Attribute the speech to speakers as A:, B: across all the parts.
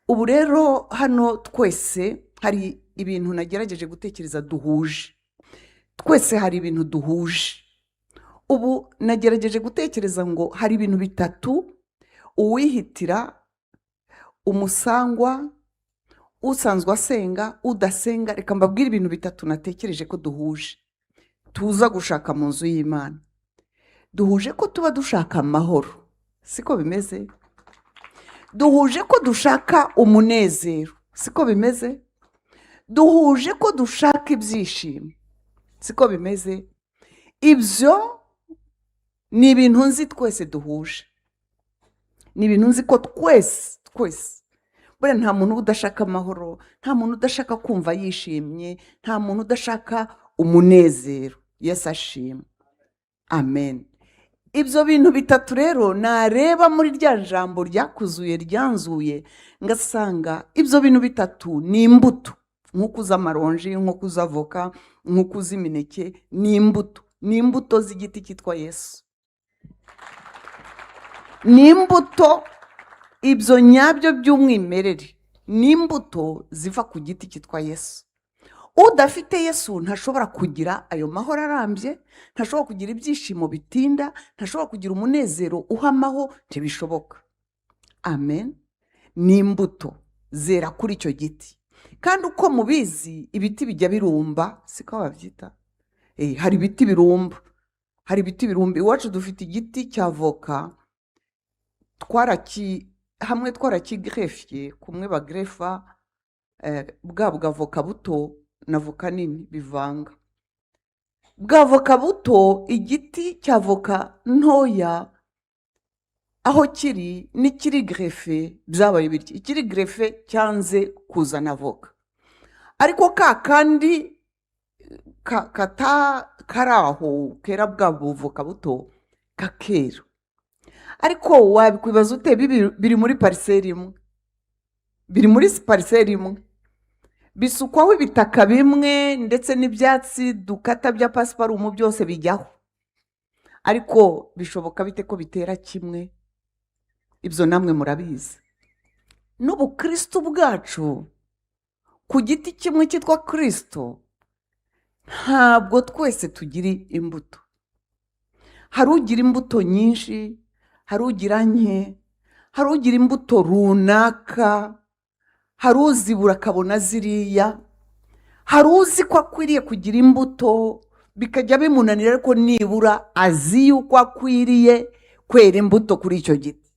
A: Ubu rero hano twese hari ibintu nagerageje gutekereza duhuje. Twese hari ibintu duhuje. Ubu nagerageje gutekereza ngo hari ibintu bitatu uwihitira, umusangwa, usanzwe asenga, udasenga. Reka mbabwire ibintu bitatu natekereje ko duhuje tuza gushaka mu nzu y'Imana. Duhuje ko tuba dushaka amahoro, siko bimeze? Duhuje ko dushaka umunezero, siko bimeze? Duhuje ko dushaka ibyishimo, siko bimeze? Ibyo ni ibintu nzi twese duhuje, ni ibintu nzi ko twese twese buriya nta muntu uba udashaka amahoro, nta muntu udashaka kumva yishimye, nta muntu udashaka umunezero. Yesu ashimwe, amen. Ibyo bintu bitatu rero nareba muri rya jambo ryakuzuye ryanzuye, ngasanga ibyo bintu bitatu ni imbuto. Nk'uko uzi amaronji, nk'uko uzi avoka, nk'uko uzi imineke, ni imbuto. Ni imbuto z'igiti cyitwa Yesu. Ni imbuto, ibyo nyabyo by'umwimerere ni imbuto ziva ku giti cyitwa Yesu. Udafite Yesu ntashobora kugira ayo mahoro arambye, ntashobora kugira ibyishimo bitinda, ntashobora kugira umunezero uhamaho, ntibishoboka. Amen. Ni imbuto zera kuri icyo giti. Kandi uko mubizi, ibiti bijya birumba, siko babyita? Hari ibiti birumba, hari ibiti birumba. Iwacu dufite igiti cya voka, hamwe twarakigrefye, kumwe bagrefa bwa bwavoka buto na voka nini bivanga. Bwa voka buto, igiti cya voka ntoya aho kiri n'ikiri greffé byabaye bityo. Ikiri greffé cyanze kuzana voka, ariko ka kandi kata kari aho kera bwa buvoka buto kakera. Ariko wabikwibaza ute? Biri muri parcelle imwe, biri muri parcelle imwe, bisukwaho ibitaka bimwe, ndetse n'ibyatsi dukata bya pasiparumu byose bijyaho, ariko bishoboka bite ko bitera kimwe? Ibyo namwe murabizi. N'ubukristo bwacu ku giti kimwe cyitwa Kirisito, ntabwo twese tugira imbuto. Hari ugira imbuto nyinshi, hari ugira nke, hari ugira imbuto runaka, hari uzibura akabona ziriya, hari uzi ko akwiriye kugira imbuto bikajya bimunanira, ariko nibura azi yuko akwiriye kwera imbuto kuri icyo giti.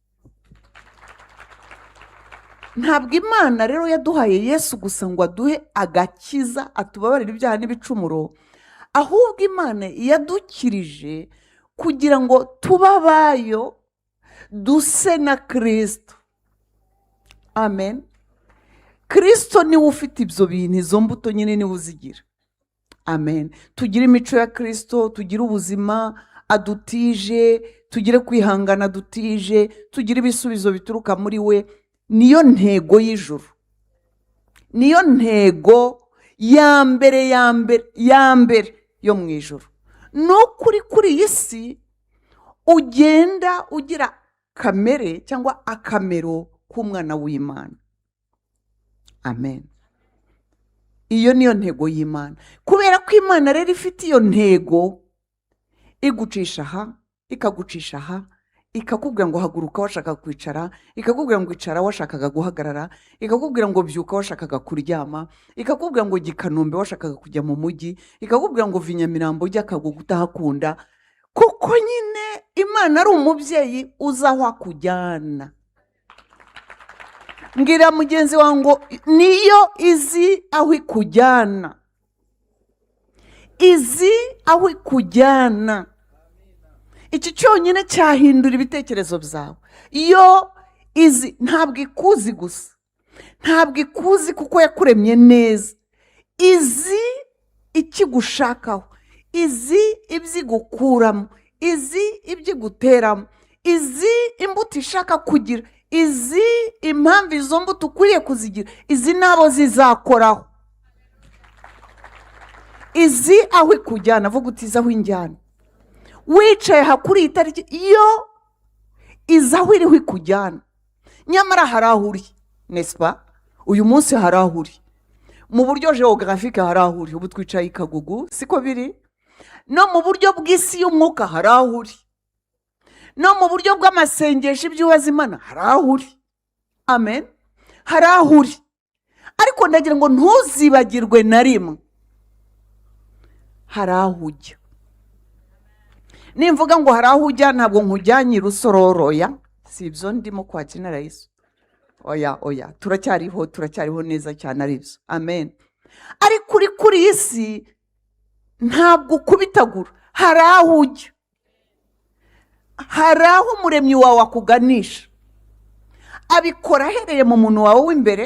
A: Ntabwo Imana rero yaduhaye Yesu gusa ngo aduhe agakiza, atubabarire ibyaha n'ibicumuro, ahubwo Imana yadukirije kugira ngo tube abayo, duse na Kirisito. Amen. Kirisito niwe ufite ibyo bintu, izo mbuto nyine niwe uzigira. Amen. Tugire imico ya Kirisito, tugire ubuzima adutije, tugire kwihangana adutije, tugire ibisubizo bituruka muri we. Niyo ntego y'ijuru, niyo ntego ya mbere, ya mbere, ya mbere yo mu ijuru. Ni ukuri, kuri iyi si ugenda ugira kamere cyangwa akamero k'umwana w'Imana. Amen. Iyo niyo ntego y'Imana. Kubera ko Imana rero ifite iyo ntego, igucisha aha, ikagucisha aha, ikakubwira ngo haguruka washakaga kwicara, ikakubwira ngo icara washakaga guhagarara, ikakubwira ngo byuka washakaga kuryama, ikakubwira ngo jya i Kanombe washakaga kujya mu mujyi, ikakubwira ngo va i Nyamirambo ujya Kagugu utahakunda, kuko nyine Imana ari umubyeyi uzi aho akujyana. Mbwira mugenzi wawe ngo niyo izi aho ikujyana, izi aho ikujyana. Iki cyonyine cyahindura ibitekerezo byawe. Iyo izi, ntabwo ikuzi gusa, ntabwo ikuzi kuko yakuremye neza, izi ikigushakaho, izi ibyo igukuramo, Izi ibyo iguteramo, izi imbuto ishaka kugira, izi impamvu izo mbuto ukwiriye kuzigira, izi n'abo zizakoraho, izi aho ikujyana. Vuga uti: "Izi aho injyana." Wicaye aha kuri iyi tariki, iyo izi aho iriho ikujyana. Nyamara hari aho uri nesipa uyu munsi, hari aho uri mu buryo géographique, hari aho uri ubu twicaye i Kagugu, siko biri? No mu buryo bw'isi y'umwuka hari aho uri, no mu buryo bw'amasengesho, ibyo ubaza Imana, hari aho uri. Amen. Hari aho uri, ariko ndagira ngo ntuzibagirwe na rimwe, hari aho ujya. Nimvuga ngo hari aho ujya, ntabwo nkujyanye i Rusororo, oya, si ibyo ndimo kwakira Yesu, oya, oya, turacyariho, turacyariho neza cyane, ari byo. Amen. Ariko uri kuri iyi si, ntabwo ukubitagura, hari aho ujya, hari aho Umuremyi wawe akuganisha. Abikora ahereye mu muntu wawe w'imbere.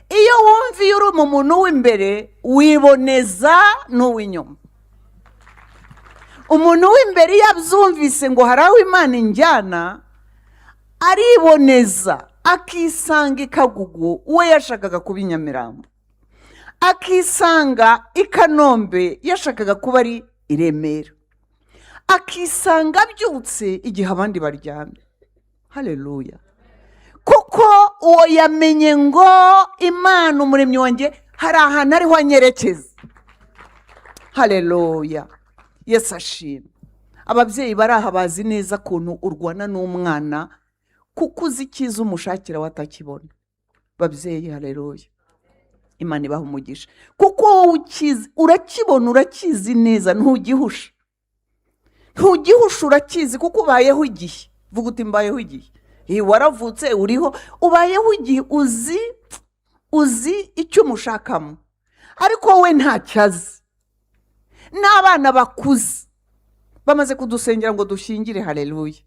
A: Iyo wumva, iyo uri mu muntu w'imbere, wiboneza n'uw'inyuma. Umuntu w'imbere iyo abyumvise ngo hari aho Imana injyana, ariboneza, akisanga i Kagugu we yashakaga kuba i Nyamirambo, akisanga i Kanombe yashakaga kuba ari i Remera, akisanga abyutse igihe abandi baryamye. Hareruya! Kuko uwo yamenye ngo Imana Umuremyi wanjye hari ahantu ariho anyerekeza. Hareruya! Yesu ashimwe. Ababyeyi bari aha bazi neza ukuntu urwana n'umwana, kuko uzi icyiza umushakira we atakibona. Babyeyi, hareruya, Imana ibaha umugisha, kuko wowe ukizi, urakibona, urakizi neza, ntugihusha, ntugihusha, urakizi kuko ubayeho igihe. Vuga uti: "Mbayeho igihe." Waravutse uriho, ubayeho igihe, uzi icyo umushakamo, ariko we ntacyo azi. N'abana bakuze bamaze kudusengera ngo dushyingire. Hareruya,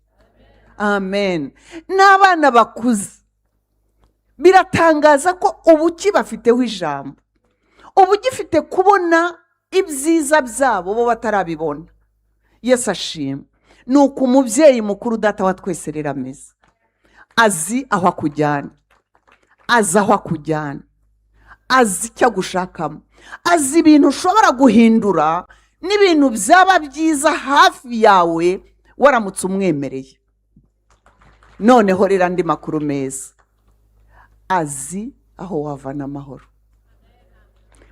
A: amen. N'abana bakuze biratangaza ko ubu ukibafiteho ijambo, uba ugifite kubona ibyiza byabo bo batarabibona. Yesu ashimwe. Ni uko umubyeyi mukuru, Data wa twese rero ameze, azi aho akujyana, azi aho akujyana, azi icyo agushakamo, azi ibintu ushobora guhindura n'ibintu byaba byiza hafi yawe waramutse umwemereye. Noneho rero andi makuru meza: azi aho wavana amahoro.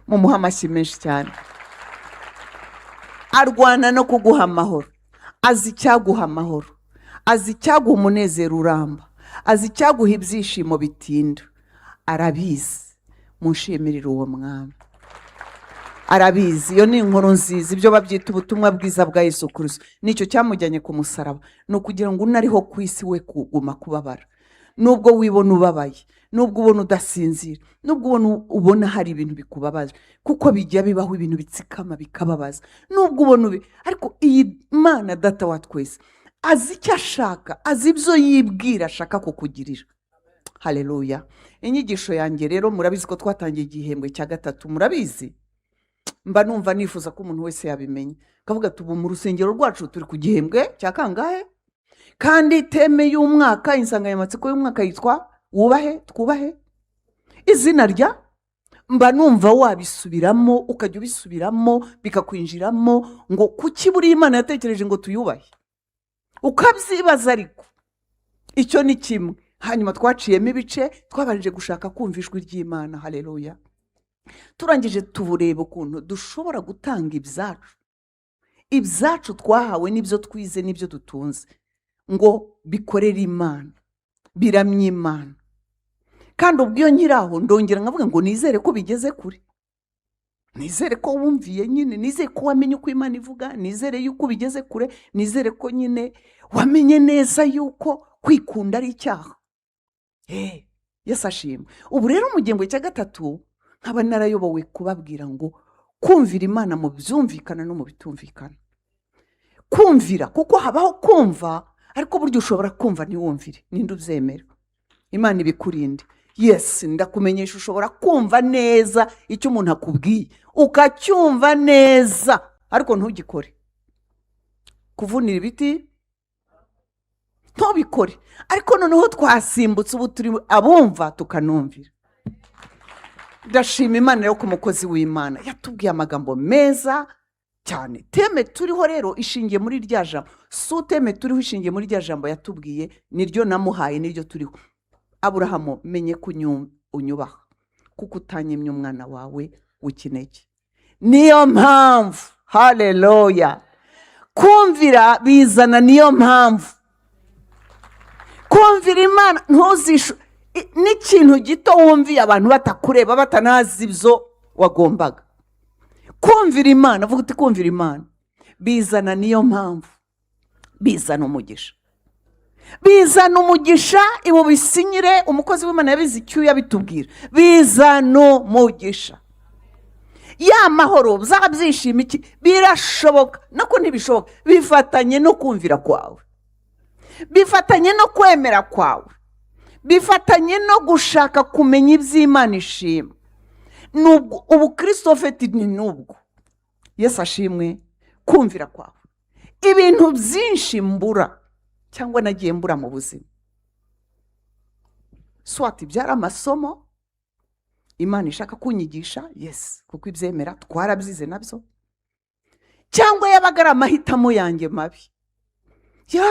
A: Mumuhe amashyi menshi cyane. Arwana no kuguha amahoro. Azi icyaguha amahoro, azi icyaguha umunezero uramba, azi icyaguha ibyishimo bitinda, arabizi. Mushimirire uwo mwami, arabizi. Iyo ni inkuru nziza, ibyo babyita ubutumwa bwiza bwa Yesu Kirisito. Nicyo cyamujyanye ku musaraba, ni ukugira ngo unariho ku isi we kuguma kubabara. Nubwo wibona ubabaye, nubwo ubona udasinzira, nubwo ubona hari ibintu bikubabaza, kuko bijya bibaho, ibintu bitsikama bikababaza, nubwo ubona ubi, ariko iyi Mana Data wa twese azi icyo ashaka, azi ibyo yibwira ashaka kukugirira. Hareruya! Inyigisho yanjye rero, murabizi ko twatangiye igihembwe cya gatatu, murabizi. Mba numva nifuza ko umuntu wese yabimenya, kavuga ati: "Ubu mu rusengero rwacu turi ku gihembwe cya kangahe?" Kandi thème y'umwaka, insanganyamatsiko y'umwaka yitwa "Wubahe, twubahe izina rya". Mba numva wabisubiramo, ukajya ubisubiramo bikakwinjiramo, ngo kuki buriya Imana yatekereje ngo tuyubahe, ukabyibaza. Ariko icyo ni kimwe. Hanyuma twaciyemo ibice, twabanje gushaka kumva ijwi ry'Imana. Hareruya! Turangije tubureba ukuntu dushobora gutanga ibyacu, ibyacu twahawe n'ibyo twize n'ibyo dutunze, ngo bikorere Imana, biramye Imana. Kandi ubwo iyo nkiri aho, ndongera nkavuga ngo nizere ko bigeze kure, nizere ko wumviye nyine, nizere ko wamenye uko Imana ivuga, nizere yuko bigeze kure, nizere ko nyine wamenye neza yuko kwikunda ari icyaha. Yesu ashimwe. Ubu rero mu gihembwe cya gatatu nkaba narayobowe kubabwira ngo kumvira Imana mu byumvikana no mu bitumvikana. Kumvira, kuko habaho kumva, ariko burya ushobora kumva ntiwumvire. Ninde ubyemera? Imana ibikurinde. Yes, ndakumenyesha, ushobora kumva neza icyo umuntu akubwiye, ukacyumva neza, ariko ntugikore. Kuvunira ibiti ntubikore. Ariko noneho twasimbutse, ubu turi abumva tukanumvira. Ndashima Imana rero ko umukozi w'Imana yatubwiye amagambo meza cyane. Thème turiho rero ishingiye muri rya jambo, sous-thème turiho ishingiye muri rya jambo yatubwiye, niryo namuhaye, niryo turiho. Aburahamu, menye ko unyubaha kuko utanyimye umwana wawe w'ikinege. Niyo mpamvu, haleluya, kumvira bizana, niyo mpamvu kumvira Imana ntuzishu n'ikintu gito wumviye abantu batakureba, batanazi ibyo wagombaga kumvira Imana. Vuga uti: "Kumvira Imana bizana niyo mpamvu, bizana umugisha, bizana umugisha." Ibu bisinyire, umukozi w'Imana yabizi icyuya bitubwira, bizana umugisha, ya mahoro, bya byishimo. Iki birashoboka nako ntibishoboka, bifatanye no kumvira kwawe, bifatanye no kwemera kwawe, bifatanye no gushaka kumenya iby'Imana ishima. Nubwo ubu Christophe ni nubwo Yesu ashimwe, kumvira kwawe. Ibintu byinshi mbura cyangwa nagiye mbura mu buzima, soit byari amasomo Imana ishaka kunyigisha, yes, kuko ibyemera twarabyize nabyo, cyangwa yabaga ari amahitamo yanjye mabi. Ya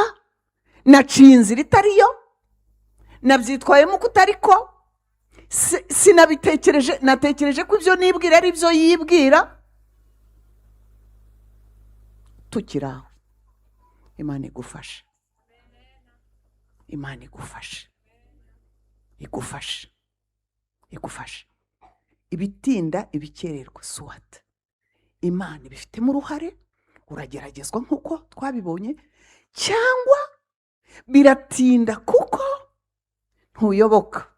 A: naciye inzira itari yo, nabyitwayemo uko utari ko, sinabitekereje, natekereje ko ibyo nibwira ari byo yibwira. Tukiri aho, Imana igufashe, Imana igufashe, igufashe, igufashe. Ibitinda, ibikererwa, soit Imana ibifitemo uruhare, urageragezwa nk'uko twabibonye, cyangwa biratinda kuko ntuyoboka.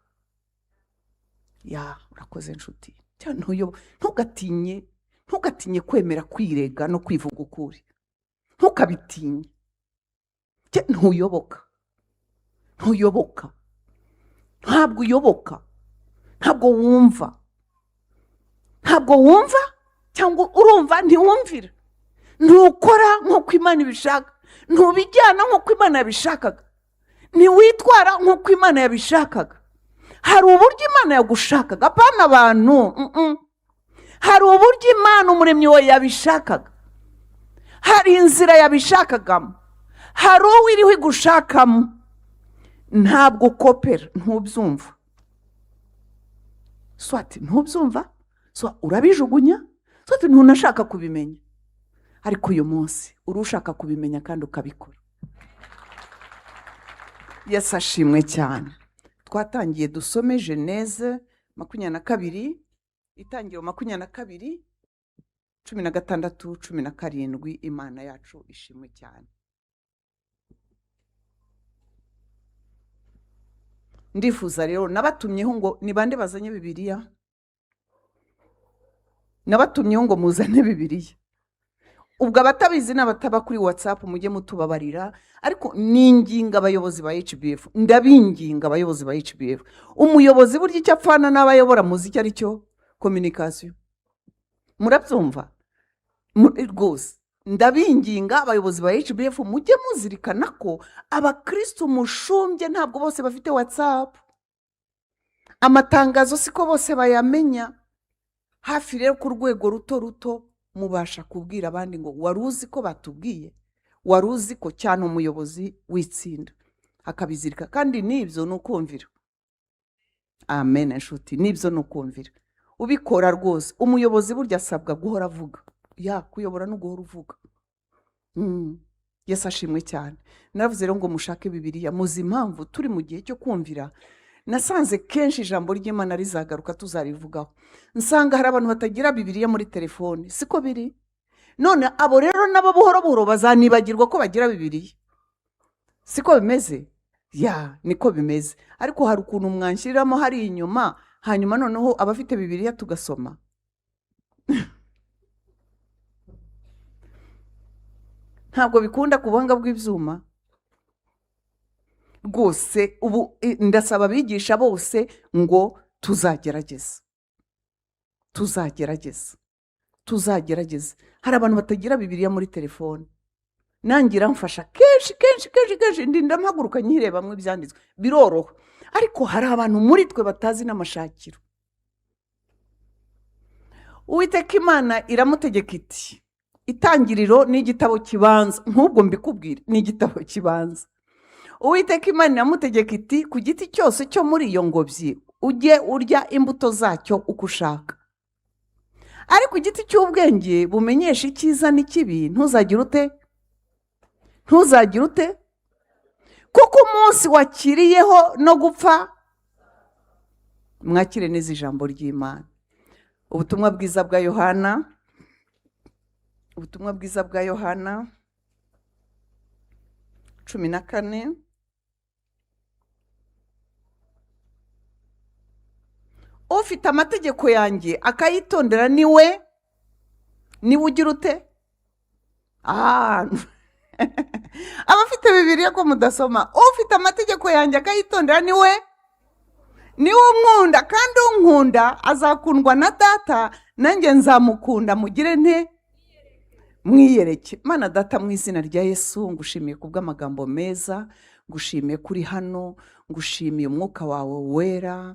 A: Ya, urakoze nshuti. Cyangwa ntuyoboka. Ntugatinye, ntugatinye kwemera kwirega no kwivuga ukuri, ntukabitinye. Ntuyoboka, ntuyoboka, ntabwo uyoboka, ntabwo wumva, ntabwo wumva, cyangwa urumva ntiwumvira, ntukora nk'uko Imana ibishaka, ntubijyana nk'uko Imana yabishakaga, ntiwitwara nk'uko Imana yabishakaga. Hari uburyo Imana yagushakaga, apana abantu, Hari uburyo Imana umuremyi wawe yabishakaga, hari inzira yabishakagamo, hari uwo iriho igushakamo. Ntabwo ukopera, ntubyumva, soit ntubyumva, soit urabijugunya, soit ntunashaka kubimenya. Ariko uyu munsi uri ushaka kubimenya kandi ukabikora. Yesu ashimwe cyane. Twatangiye, dusome Genèse 22, Itangiriro 22, 16, 17. Imana yacu ishimwe cyane. Ndifuza rero, nabatumyeho ngo ni bande bazanye Bibiliya? Nabatumyeho ngo muzane Bibiliya. Ubwo abatabizi n'abataba kuri WhatsApp, mujye mutubabarira. Ariko ninginga abayobozi ba HBF, ndabinginga abayobozi ba HBF. Umuyobozi burya icyo apfana n'abayobora muzi icyo ari cyo? Communication. Murabyumva? Rwose ndabinginga abayobozi ba HBF, mujye muzirikana ko abakristo mushumbye ntabwo bose bafite WhatsApp. Amatangazo siko bose bayamenya. Hafi rero ku rwego ruto ruto mubasha kubwira abandi ngo wari uzi ko batubwiye, wari uzi ko, cyane umuyobozi w'itsinda akabizirika. Kandi n'ibyo ni ukumvira. Amen inshuti, n'ibyo ni ukumvira ubikora rwose. Umuyobozi burya asabwa guhora avuga. Ya, kuyobora no guhora uvuga. Yesu ashimwe cyane. Naravuze rero ngo mushake Bibiliya. Muzi impamvu turi mu gihe cyo kumvira? Nasanze kenshi ijambo ry'Imana rizagaruka, tuzarivugaho. Nsanga hari abantu batagira Bibiliya muri telefone, siko biri? None abo rero nabo buhoro buhoro bazanibagirwa ko bagira Bibiliya, siko bimeze? Ya, niko bimeze. Ariko hari ukuntu mwanshyiriramo hari inyuma, hanyuma noneho abafite Bibiliya tugasoma. Ntabwo bikunda ku buhanga bw'ibyuma rwose. Ubu ndasaba abigisha bose ngo tuzagerageze, tuzagerageze, tuzagerageze. Hari abantu batagira Bibiliya muri telefone. Nanjye iramfasha kenshi kenshi kenshi kenshi, ndinda mpaguruka nyirebamo ibyanditswe, biroroha. Ariko hari abantu muri twe batazi n'amashakiro. Uwiteka Imana iramutegeka iti, Itangiriro ni igitabo kibanza, nk'ubwo mbikubwire, ni igitabo kibanza. Uwiteka Imana iramutegeka iti: "Ku giti cyose cyo muri iyo ngobyi ujye urya imbuto zacyo uko ushaka, ariko igiti cy'ubwenge bumenyesha icyiza n'ikibi ntuzagire ute? Ntuzagire ute? Kuko umunsi wakiriyeho no gupfa." Mwakire neza ijambo ry'Imana. Ubutumwa bwiza bwa Yohana, Ubutumwa bwiza bwa Yohana 14. Ufite amategeko yanjye akayitondera, niwe niwe ugira ute? Abafite Bibiliya ko mudasoma? Ufite amategeko yanjye akayitondera, niwe unkunda, kandi unkunda azakundwa na Data, nanjye nzamukunda mugire nte? Mwiyereke. Mana Data, mu izina rya Yesu, ngushimiye kubw'amagambo meza, ngushimiye kuri hano, ngushimiye umwuka wawe wera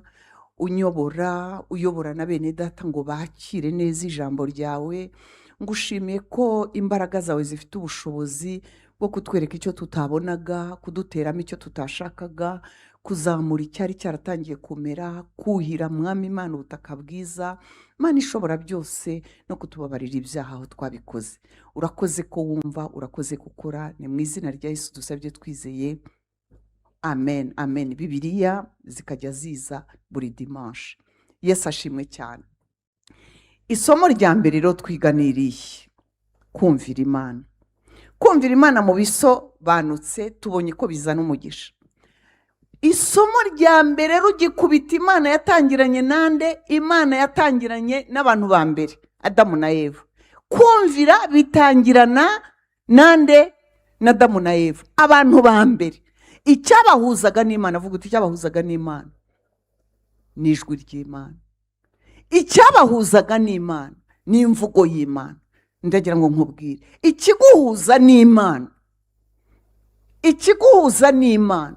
A: unyobora, uyobora na bene data ngo bakire neza ijambo ryawe. Ngushimiye ko imbaraga zawe zifite ubushobozi bwo kutwereka icyo tutabonaga, kuduteramo icyo tutashakaga, kuzamura icyari cyaratangiye kumera, kuhira, Mwami Imana, ubutaka bwiza, Mana ishobora byose, no kutubabarira ibyaha aho twabikoze. Urakoze ko wumva, urakoze gukora. Ni mu izina rya Yesu dusabye twizeye, amen, amen. Bibiliya zikajya ziza buri dimanche. Yesu ashimwe cyane. Isomo rya mbere rero twiganiriye, kumvira Imana. Kumvira Imana mu bisobanutse, tubonye ko bizana umugisha. Isomo rya mbere rugikubita, Imana yatangiranye nande? Imana yatangiranye n'abantu ba mbere, Adamu na Eva. Kumvira bitangirana nande? Na Adamu na Eva, abantu ba mbere. Icyabahuzaga n'Imana, avuga uti: "Icyabahuzaga n'Imana ni ijwi ry'Imana." Icyabahuzaga n'Imana ni imvugo y'Imana. Ndagira ngo nkubwire, ikiguhuza n'Imana, ikiguhuza n'Imana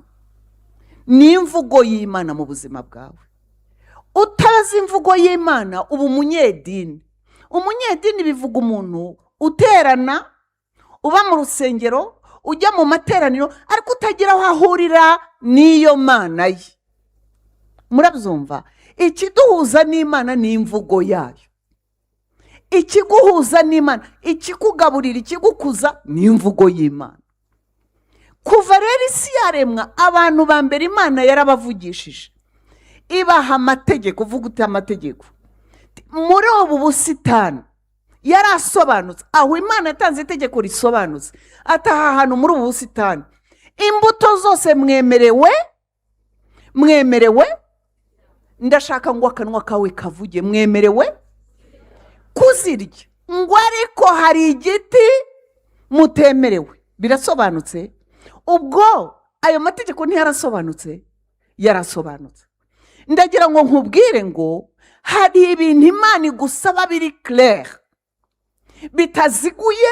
A: ni imvugo y'Imana mu buzima bwawe. Utazi imvugo y'Imana uba umunyedini. Umunyedini bivuga umuntu uterana, uba mu rusengero, ujya mu materaniro, ariko utagira aho ahurira n'iyo Mana ye. Murabyumva? Ikiduhuza n'Imana ni imvugo yayo. Ikiguhuza n'Imana, ikikugaburira, ikigukuza ni imvugo y'Imana. Kuva rero isi yaremwa, abantu ba mbere Imana yarabavugishije, ibaha amategeko. Uvuga uti: "Amategeko muri ubu busitani yarasobanutse." Aho Imana yatanze itegeko risobanutse, ataha ahantu muri ubu busitani imbuto zose mwemerewe. Ndashaka ngo akanwa kawe kavuge: mwemerewe kuzirya, ngo ariko hari igiti mutemerewe. Birasobanutse. Ubwo ayo mategeko ntiyarasobanutse? Yarasobanutse. Ndagira ngo nkubwire ngo hari ibintu Imana igusaba biri clair, bitaziguye,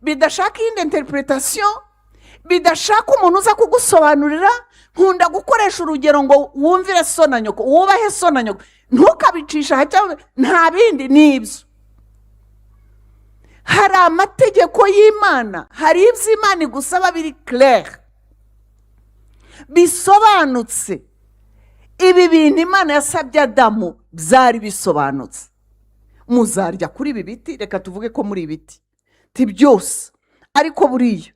A: bidashaka iyindi interpretation, bidashaka umuntu uza kugusobanurira. Nkunda gukoresha urugero ngo wumvire so na nyoko, wubahe so na nyoko, ntukabicisha aha cyangwa nta bindi, ni ibyo. Hari amategeko y'Imana, hari ibyo Imana igusaba biri clair, bisobanutse. Ibi bintu Imana yasabye Adamu byari bisobanutse: muzarya kuri ibi biti, reka tuvuge ko muri ibiti ti byose, ariko buriya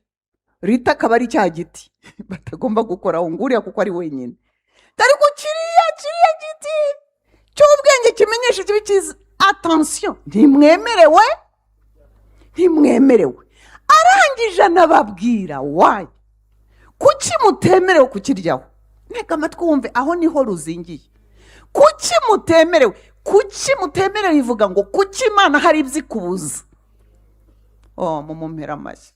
A: Rita akaba ari cya giti batagomba gukoraho, nguriya kuko ari wenyine, ariko kiriya giti cy'ubwenge kimenyesha ikibi cyiza, attention, ntimwemerewe, ntimwemerewe. Arangije anababwira why, kuki mutemerewe kukiryaho. Ntega amatwi wumve, aho niho ruzingiye. Kuki mutemerewe? Kuki mutemerewe? Ivuga ngo kuki Imana hari ibyo ikubuza? Oh, mumumpera amashyi.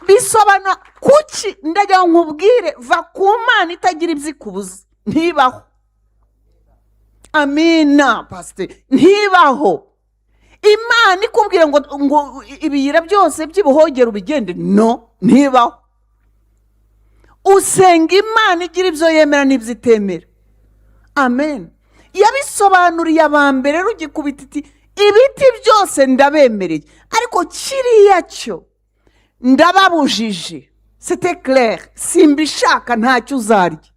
A: Bisobanura kuki. Ndagira ngo nkubwire, va ku Mana itagira ibyo ikubuza, ntibaho. Amina, pasiteri, ntibaho. Imana ikubwira ngo ibiyira byose by'ibuhogere ubigende, no ntibaho. Usenga Imana igira ibyo yemera n'ibyo itemera. Amen. Yabisobanuriye aba mbere rugikubita iti: "Ibiti byose ndabemereye, ariko kiriya cyo ndababujije." C'était clair: simbishaka, ntacyo uzarya.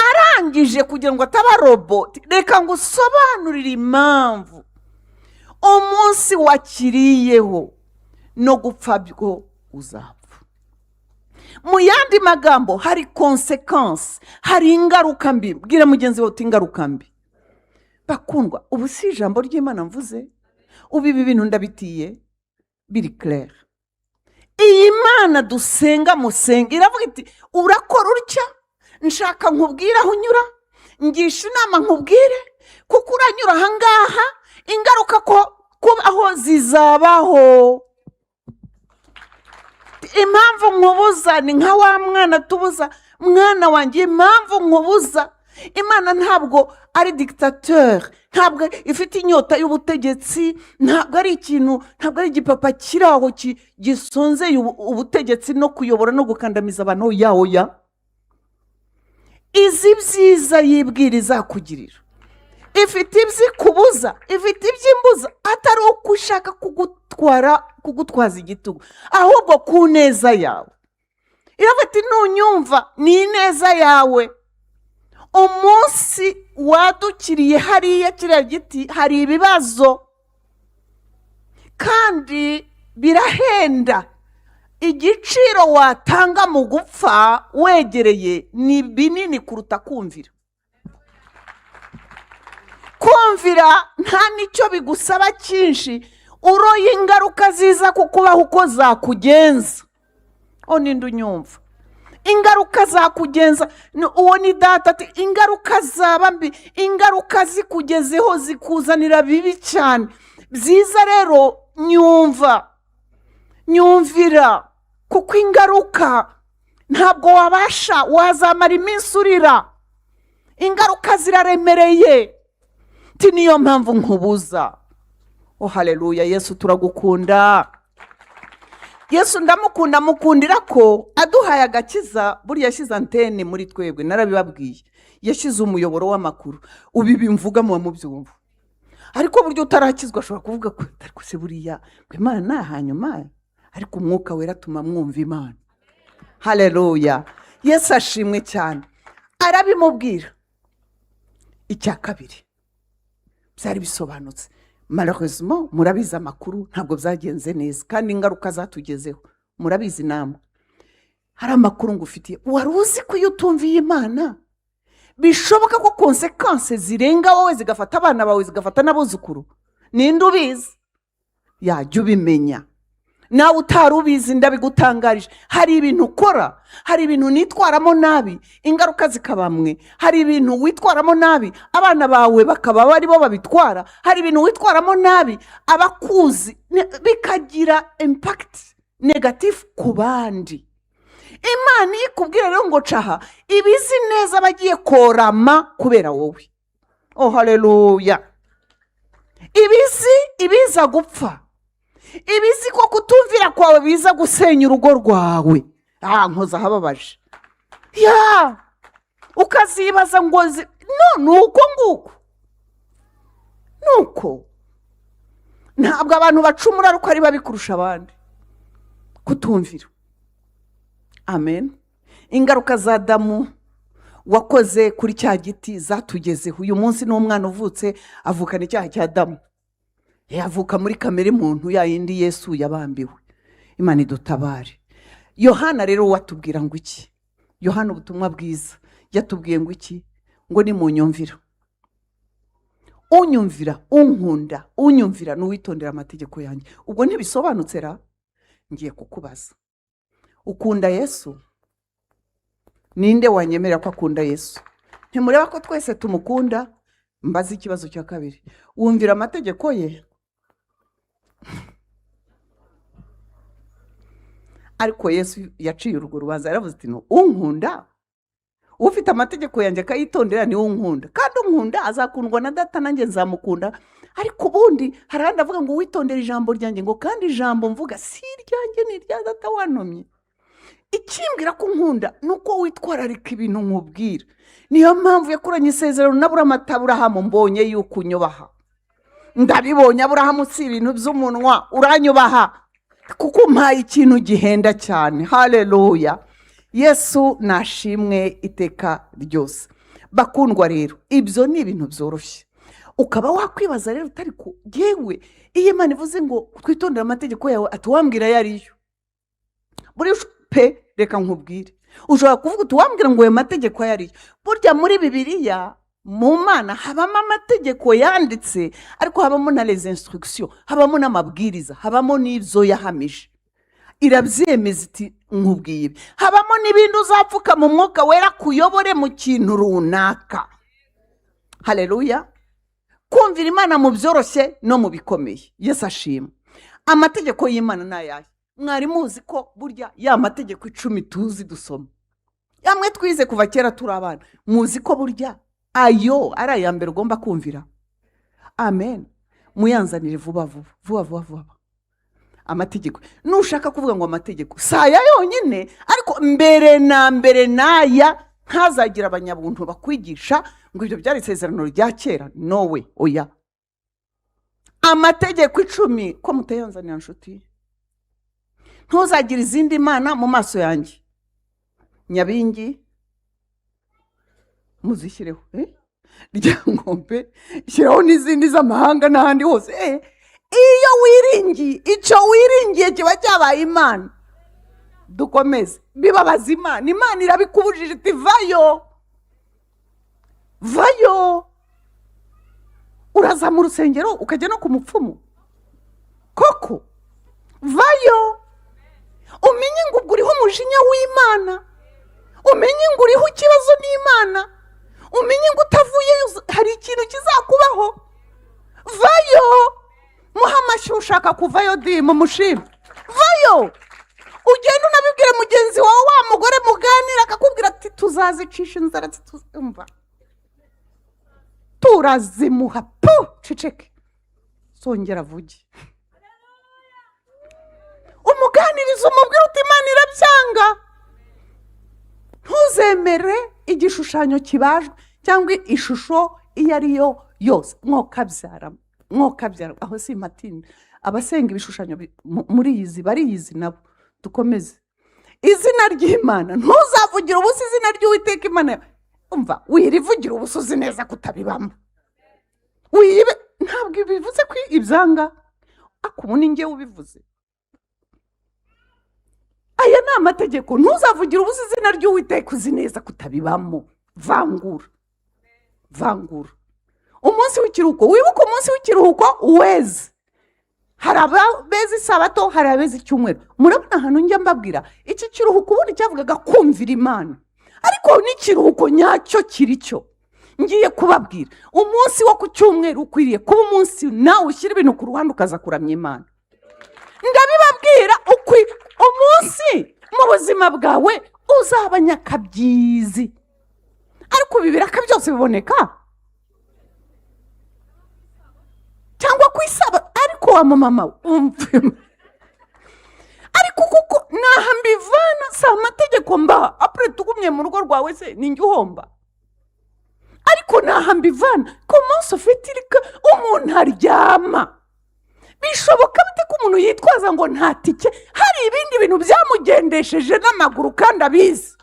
A: Arangije, kugira ngo ataba robot, reka ngo usobanurire impamvu: umunsi wakiriyeho no gupfa bwo uzapfa. Mu yandi magambo, hari conséquences, hari ingaruka mbi. Bwira mugenzi wawe uti: "Ingaruka mbi." Bakundwa, ubu si ijambo ry'Imana mvuze? Ubu ibi bintu ndabitiye biri clair. Iyi Mana dusenga, musenga, iravuga iti: "Urakora utya, nshaka nkubwire aho unyura, ngisha inama nkubwire, kuko uranyura ahangaha, ingaruka ko kubaho zizabaho." Impamvu nkubuza ni nka wa mwana tubuza: "Mwana wanjye, impamvu nkubuza." Imana ntabwo ari dictateur, ntabwo ifite inyota y'ubutegetsi, ntabwo ari ikintu, ntabwo ari igipapa kiri aho gisonzeye ubutegetsi no kuyobora no gukandamiza abantu. Oya, oya. Izi byiza yibwira izakugirira, ifite ibyo ikubuza, ifite ibyo imbuza, atari uko ushaka kugutwara, kugutwaza igitugu, ahubwo ku neza yawe. Iravuga iti: "Nunyumva, ni ineza yawe. Umunsi wadukiriye hariya kiriya giti, hari ibibazo kandi birahenda. Igiciro watanga mu gupfa wegereye ni binini kuruta kumvira." Kumvira nta n'icyo bigusaba cyinshi, uroye ingaruka ziza kukubaho uko zakugenza. O, ninde unyumva? Ingaruka zakugenza uwo ni data ati: "Ingaruka zaba mbi, ingaruka zikugezeho zikuzanira bibi cyane. Byiza rero nyumva, nyumvira, kuko ingaruka ntabwo wabasha, wazamara iminsi urira. Ingaruka ziraremereye." Ti: "Niyo mpamvu nkubuza." Oh, haleluya! Yesu turagukunda. Yesu ndamukunda, mukundira ko aduhaye agakiza. Buriya yashyize antenne muri twebwe, narabibabwiye, yashyize umuyoboro w'amakuru. Ubu ibi mvuga muba mubyumva, ariko buryo utarakizwa ashobora kuvuga ko ariko se buriya ngo Imana hanyuma, ariko Umwuka Wera atuma mwumva Imana. Haleluya, Yesu ashimwe cyane. Arabimubwira. Icya kabiri byari bisobanutse. Malheureusement, murabizi amakuru, ntabwo byagenze neza kandi ingaruka zatugezeho murabizi namwe. Hari amakuru ngufitiye: wari uzi ko iyo utumviye Imana bishoboka ko conséquences zirenga wowe, zigafata abana bawe, zigafata n'abuzukuru? Ninde ubizi? Yajya ubimenya nawe utari ubizi, ndabigutangarije. Hari ibintu ukora, hari ibintu nitwaramo nabi, ingaruka zikaba mwe. Hari ibintu witwaramo nabi, abana bawe bakaba ari bo babitwara. Hari ibintu witwaramo nabi, abakuzi bikagira impact négatif ku bandi. Imana iyo ikubwira rero ngo caha, iba izi neza abagiye korama kubera wowe. Oh, haleluya! Ibizi ibiza gupfa, ibizi ko kutumvira kwawe biza gusenya urugo rwawe. Ah, nkoze ahababaje ya, ukazibaza ngo no ni uko nguko, ni uko. Ntabwo abantu bacumura ariko ari babi kurusha abandi, kutumvira. Amen. Ingaruka za Adamu wakoze kuri cya giti zatugezeho uyu munsi. N'umwana uvutse avukana icyaha cya Adamu, yavuka muri kamere muntu ya yindi Yesu yabambiwe. Imana idutabare. Yohana rero watubwira ngo iki? Yohana ubutumwa bwiza yatubwiye ngo iki? Ngo ni munyumvira. Unyumvira, unkunda, unyumvira n'uwitondera amategeko yanjye. Ubwo ntibisobanutse ra? Ngiye kukubaza: ukunda Yesu? Ninde wanyemerera ko akunda Yesu? Ntimureba ko twese tumukunda? Mbaze ikibazo cya kabiri: wumvira amategeko ye? Ariko Yesu yaciye urwo rubanza, yaravuze ati: "No, unkunda, Ufite amategeko yanjye akayitondera niwe unkunda, kandi unkunda azakundwa na Data, nanjye nzamukunda. Ariko ubundi hari ahandi avuga ngo witondere ijambo ryanjye, ngo kandi ijambo mvuga si iryanjye, ni irya Data wantumye. Ikimbwira ko unkunda ni uko witwararika ibintu nkubwira. Niyo mpamvu yakoranye isezerano na Aburahamu, ati: "Aburahamu, mbonye yuko unyubaha." Ndabibonye Aburahamu, si ibintu by'umunwa, uranyubaha kuko umpaye ikintu gihenda cyane. Haleluya, Yesu nashimwe iteka ryose. Bakundwa rero, ibyo ni ibintu byoroshye. Ukaba wakwibaza rero utari ku yewe, iyo Imana ivuze ngo twitondere amategeko yawe, ati wambwira ayo ariyo buri pe. Reka nkubwire, ushobora kuvuga uti wambwira ngo ayo mategeko ayo ariyo. Burya muri Bibiliya, mu Mana habamo amategeko yanditse, ariko habamo na les instructions, habamo n'amabwiriza, habamo n'ibyo yahamije, irabyemeza iti nkubwiye ibi. Habamo n'ibindi uzapfuka mu Mwuka Wera kuyobore mu kintu runaka. Hareruya! Kumvira Imana mu byoroshye no mu bikomeye, Yesu ashima. Amategeko y'Imana ni ayahe? Mwari muzi ko burya ya mategeko 10 tuzi, dusoma, amwe twize kuva kera turi abana, muzi ko burya ayo ari aya mbere ugomba kumvira? Amen. Muyanzanire vuba vuba vuba vuba vuba. Amategeko, nushaka kuvuga ngo amategeko si aya yonyine, ariko mbere na mbere n'aya. Ntazagire abanyabuntu bakwigisha ngo ibyo byari isezerano rya kera. Nowe, oya. Amategeko 10 ko mutayanzanira nshuti? Ntuzagire izindi mana mu maso yanjye. Nyabingi muzishyireho, eh? Ryangombe, shyiraho n'izindi z'amahanga n'ahandi hose. Iyo wiringiye, icyo wiringiye kiba cyabaye imana. Dukomeze. Bibabaza Imana. Imana irabikubujije iti vayo, vayo. Uraza mu rusengero ukajya no ku mupfumu koko? Vayo, umenye ngo ubwo uriho umujinya w'Imana, umenye ngo uriho ikibazo n'Imana, umenye ngo utavuyeyo hari ikintu kizakubaho. Vayo. Muha amashyi ushaka kuvayo di, mumushime. Vayo, ugenda unabibwire mugenzi wawe, wa mugore muganira, akakubwira ati tuzazicisha inzara, tuzumva turazimuha pu. Ceceke, songera avuge. Umuganiriza, umubwire uti Imana irabyanga. Ntuzemere igishushanyo kibajwe cyangwa ishusho iyo ari yo yose. Mwokabyara, mwokabyara, aho si impatinda. Abasenga ibishushanyo muriyizi, bariyizi nabo. Dukomeze. Izina ry'Imana, ntuzavugire ubusa izina ry'Uwiteka Imana yawe. Umva, wirivugira ubusa uzi neza kutabibamo. Wibe ntabwo bivuze ko ibyanga, ariko ubu ni njyewe ubivuze. Aya ni amategeko. Ntuzavugire ubusa izina ry'Uwiteka uzi neza kutabibamo. Vangura, vangura. Umunsi w'ikiruhuko, wibuke umunsi w'ikiruhuko weze. Hari abeza isabato, hari abeza icyumweru. Murabona ahantu njya mbabwira iki kiruhuko, ubundi cyavugaga kumvira Imana, ariko n'ikiruhuko nyacyo kiri cyo ngiye kubabwira. Umunsi wo ku cyumweru ukwiriye kuba umunsi nawe ushyira ibintu ku ruhande ukaza kuramya Imana. Ndabibabwira, umunsi mu buzima bwawe uzaba nyakabyizi, ariko ibi biraka byose biboneka cyangwa ku isaba. Ariko wa mama we, umve, ariko kuko naha mbivana si amategeko mbaha. Après tugumye mu rugo rwawe se ni njye uhomba? Ariko naha mbivana ku munsi ufite irika umuntu aryama. Bishoboka bite ko umuntu yitwaza ngo nta tike, hari ibindi bintu byamugendesheje n'amaguru kandi abizi?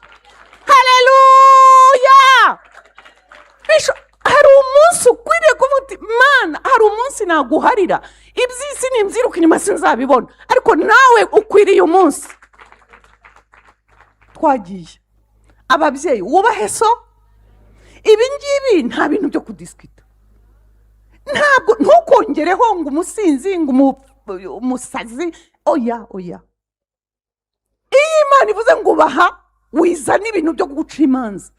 A: Hareruya! Hari umunsi ukwiriye kuvuga uti Mana, hari umunsi naguharira, iby'isi nimbyiruka inyuma sinzabibona, ariko nawe ukwiriye umunsi. Twagiye. Ababyeyi, wubahe so. Ibi ngibi nta bintu byo kudisikita. Ntabwo ntukongereho ngo umusinzi, ngo umusazi. Oya, oya. Iyo Imana ivuze ngo ubaha, wizana ibintu byo guca imanza,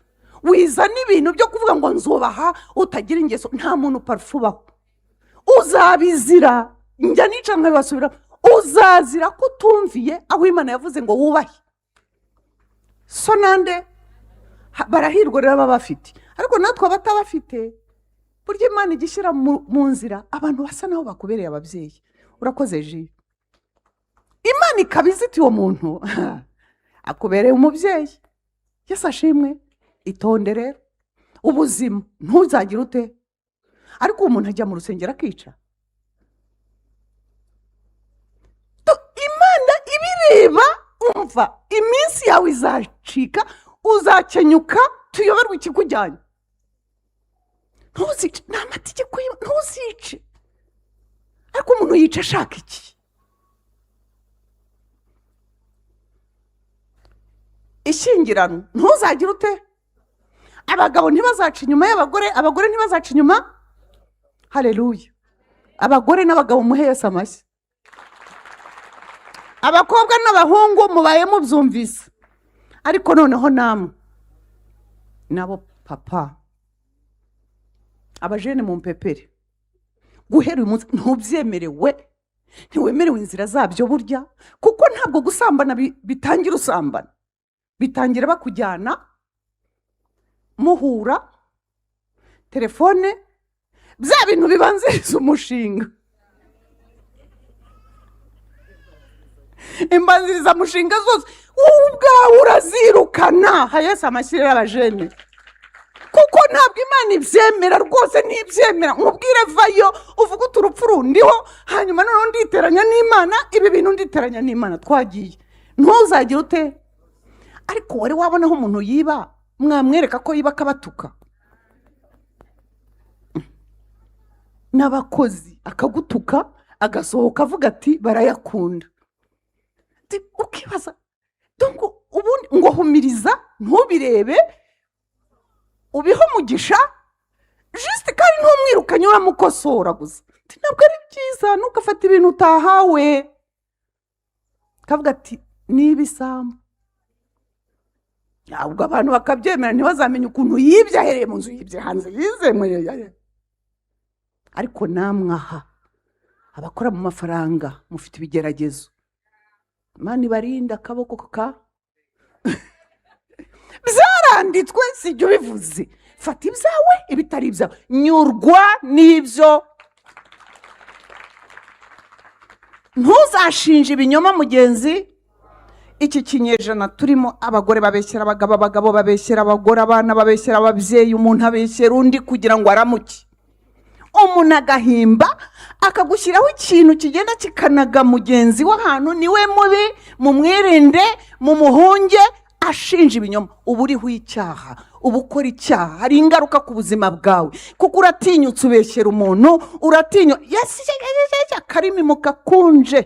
A: wizana ibintu byo kuvuga ngo nzubaha utagira ingeso. Nta muntu parfait ubaho. Uzabizira. Njya nica nkabibasubira. Uzazira ko utumviye aho Imana yavuze ngo wubahe so nande. Barahirwa rero baba bafite, ariko natwe abatabafite, burya Imana ijya ishyira mu nzira abantu basa naho bakubereye ababyeyi. Urakoze ji. Imana ikaba izitiye uwo muntu akubereye umubyeyi. Yesu ashimwe. Itonde rero ubuzima, ntuzagire ute. Ariko uwo muntu ajya mu rusengero akica. Imana ibireba. Umva, iminsi yawe izacika, uzakenyuka, tuyoberwe ikikujyanye. Ntuzice, ni amategeko y'Imana, ntuzice. Ariko umuntu yica ashaka iki? Ishyingiranwa, ntuzagire ute. Abagabo ntibazaca inyuma y'abagore, abagore ntibazaca inyuma. Haleluya. Abagore n'abagabo muhe Yesu amashyi. Abakobwa n'abahungu mubaye mubyumvise, ariko noneho namwe nabo papa, abajene mu mpepere, guhera uyu munsi ntubyemerewe, ntiwemerewe inzira zabyo burya, kuko ntabwo gusambana bitangira usambana, bitangira bakujyana muhura telefone, bya bintu bibanziriza umushinga, imbanzirizamushinga zose wowe ubwawe urazirukana. Hayesi amashyirira abajene, kuko ntabwo Imana ibyemera rwose, ntibyemera. Nkubwire, vayo uvuge uti urupfu rundiho, hanyuma noneho nditeranya n'Imana, ibi bintu nditeranya n'Imana, twagiye. Ntuzagire ute. Ariko wari wabona aho umuntu yiba, mwamwereka ko yiba akabatuka n'abakozi, akagutuka, agasohoka avuga ati barayakunda. Ukibaza donc ubundi ngo humiriza, ntubirebe, ubihe umugisha juste, kandi ntumwirukanye, uramukosora gusa. Ati, ntabwo ari byiza, ntugafate ibintu utahawe. Kavuga ati ni ibisambo, ntabwo abantu bakabyemera, ntibazamenye ukuntu yibye, ahereye mu nzu, yibye hanze, yizemwe. Ariko namwe aha abakora mu mafaranga mufite ibigeragezo, Imana ibarinde akaboko ka byaranditswe, si ibyo ubivuze. Fata ibyawe, ibitari ibyawe nyurwa n'ibyo. Ntuzashinje ibinyoma mugenzi. Iki kinyejana turimo, abagore babeshyera abagabo, abagabo babeshyera abagore, abana babeshyera ababyeyi, umuntu abeshyera undi kugira ngo aramuke. Umuntu agahimba akagushyiraho ikintu kigenda kikanaga mugenzi w'ahantu, niwe mubi, mumwirinde, mumuhunge, ashinja ibinyoma. Uba uriho icyaha, uba ukora icyaha, hari ingaruka ku buzima bwawe, kuko uratinyutse ubeshyera umuntu, uratinyutse. Yes, yes, yes, yes, akarimi mukakunje,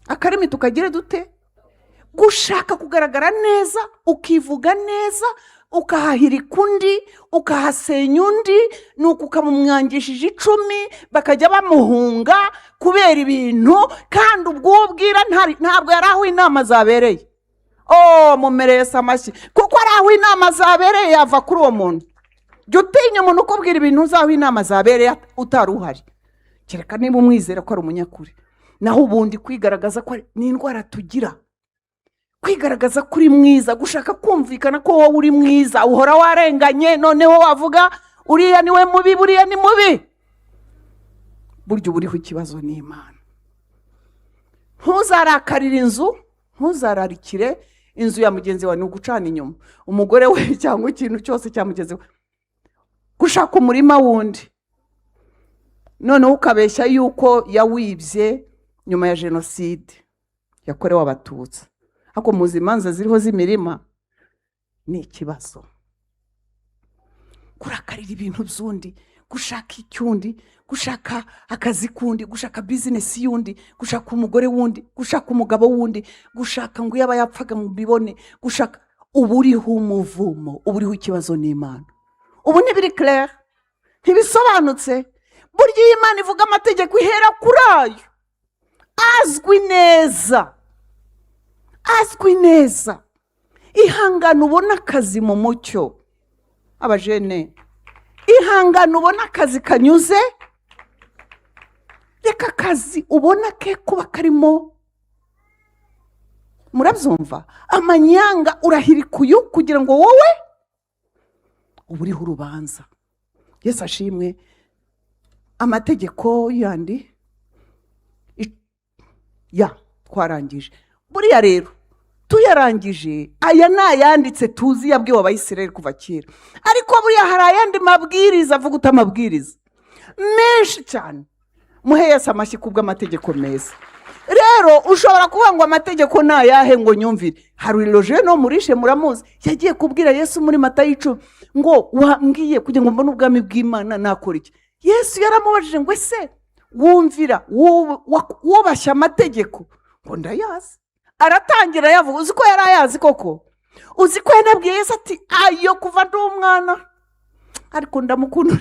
A: akarimi tukagire dute? Gushaka kugaragara neza, ukivuga neza, ukahahirika undi, ukahasenya undi, nuko ukamumwangishije icumi, bakajya bamuhunga kubera ibintu, kandi ubwo ubwira ntabwo yari aho inama zabereye. Oh, mumereye amashyi, kuko ari aho inama zabereye yava kuri uwo muntu. Jya utinya umuntu ukubwira ibintu uzi aho inama zabereye utari uhari, kereka niba umwizera ko ari umunyakuri. Naho ubundi kwigaragaza ko ni indwara tugira, kwigaragaza ko uri mwiza, gushaka kumvikana ko wowe uri mwiza, uhora warenganye, noneho wavuga uriya niwe mubi, buriya ni mubi. Burya uba uriho ikibazo n'Imana. Ntuzarakarire inzu, ntuzararikire inzu ya mugenzi wawe, ni ugucana inyuma umugore we cyangwa ikintu cyose cya mugenzi we. Gushaka umurima wundi, noneho ukabeshya yuko yawibye nyuma ya jenoside yakorewe Abatutsi. Ariko muzi imanza ziriho z'imirima, ni ikibazo. Kurakarira ibintu by'undi, gushaka icy'undi, gushaka akazi k'undi, gushaka bizinesi y'undi, gushaka umugore w'undi, gushaka umugabo w'undi, gushaka ngo iyo aba yapfaga ngo mbibone, gushaka, uba uriho umuvumo, uba uriho ikibazo n'Imana. Ubu ntibiri clair, ntibisobanutse. Burya iyo Imana ivuga amategeko ihera kuri ayo azwi neza, azwi neza. Ihangane ubone akazi mu mucyo, abajene, ihangane ubone akazi kanyuze. Reka akazi ubona ke kuba karimo Murabyumva? Amanyanga urahirika uyu kugira ngo wowe uba uriho urubanza. Yesu ashimwe. Amategeko yandi ya twarangije. Buriya rero tuyarangije, aya ni ayanditse tuzi yabwiwe Abayisirayeli kuva kera, ariko buriya hari ayandi mabwiriza avuga uta amabwiriza menshi cyane. Muhe Yesu amashyi kubw'amategeko meza. Rero ushobora kuvuga ngo amategeko ni ayahe ngo nyumvire? Hari le jeune homme riche, muramuzi, yagiye kubwira Yesu muri Matayo 10 ngo: "Wambwiye kugira ngo mbone ubwami bw'Imana nakora iki?" Yesu yaramubajije ngo: "Ese wumvira, wubashye amategeko?" Ngo: "Ndayazi." Aratangira yavuga. Uzi ko yari ayazi koko? Uzi ko yanabwiye Yesu ati: "Ayo kuva ndi umwana." Ariko ndamukunda.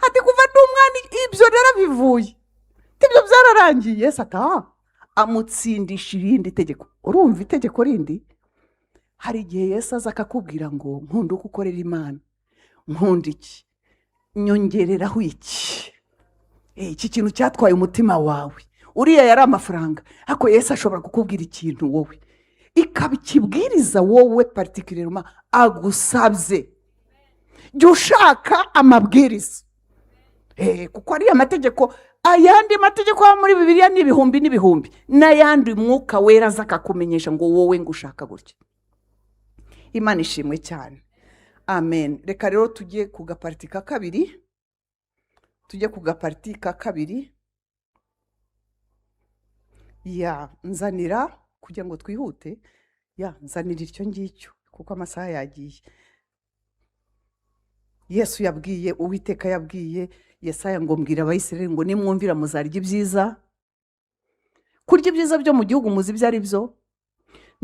A: Ati: "Kuva ndi umwana ibyo narabivuye, ibyo byararangiye." Yesu ati: "Ah." Amutsindisha irindi tegeko. Urumva itegeko rindi? Hari igihe Yesu aza akakubwira ngo: "Nkunda uko ukorera Imana, nkunda iki, nyongereraho iki." Iki kintu cyatwaye umutima wawe. Uriya yari amafaranga, ariko Yesu ashobora kukubwira ikintu wowe, ikaba ikibwiriza wowe particulièrement agusabye. Jya ushaka amabwiriza, kuko ariya mategeko, ayandi mategeko yo muri Bibiliya ni ibihumbi n'ibihumbi, n'ayandi Mwuka Wera aza akakumenyesha ngo wowe ngo ushaka gutya. Imana ishimwe cyane, amen. Reka rero tujye ku ga partie ka kabiri, tujye ku ga partie ka kabiri. Ya nzanira kugira ngo twihute, ya nzanira icyo ngicyo kuko amasaha yagiye. Yesu yabwiye, Uwiteka yabwiye Yesaya ngo: "Mbwira Abayisirayeli ngo nimwumvira muzarya ibyiza." Kurya ibyiza byo mu gihugu, muzi ibyo ari byo?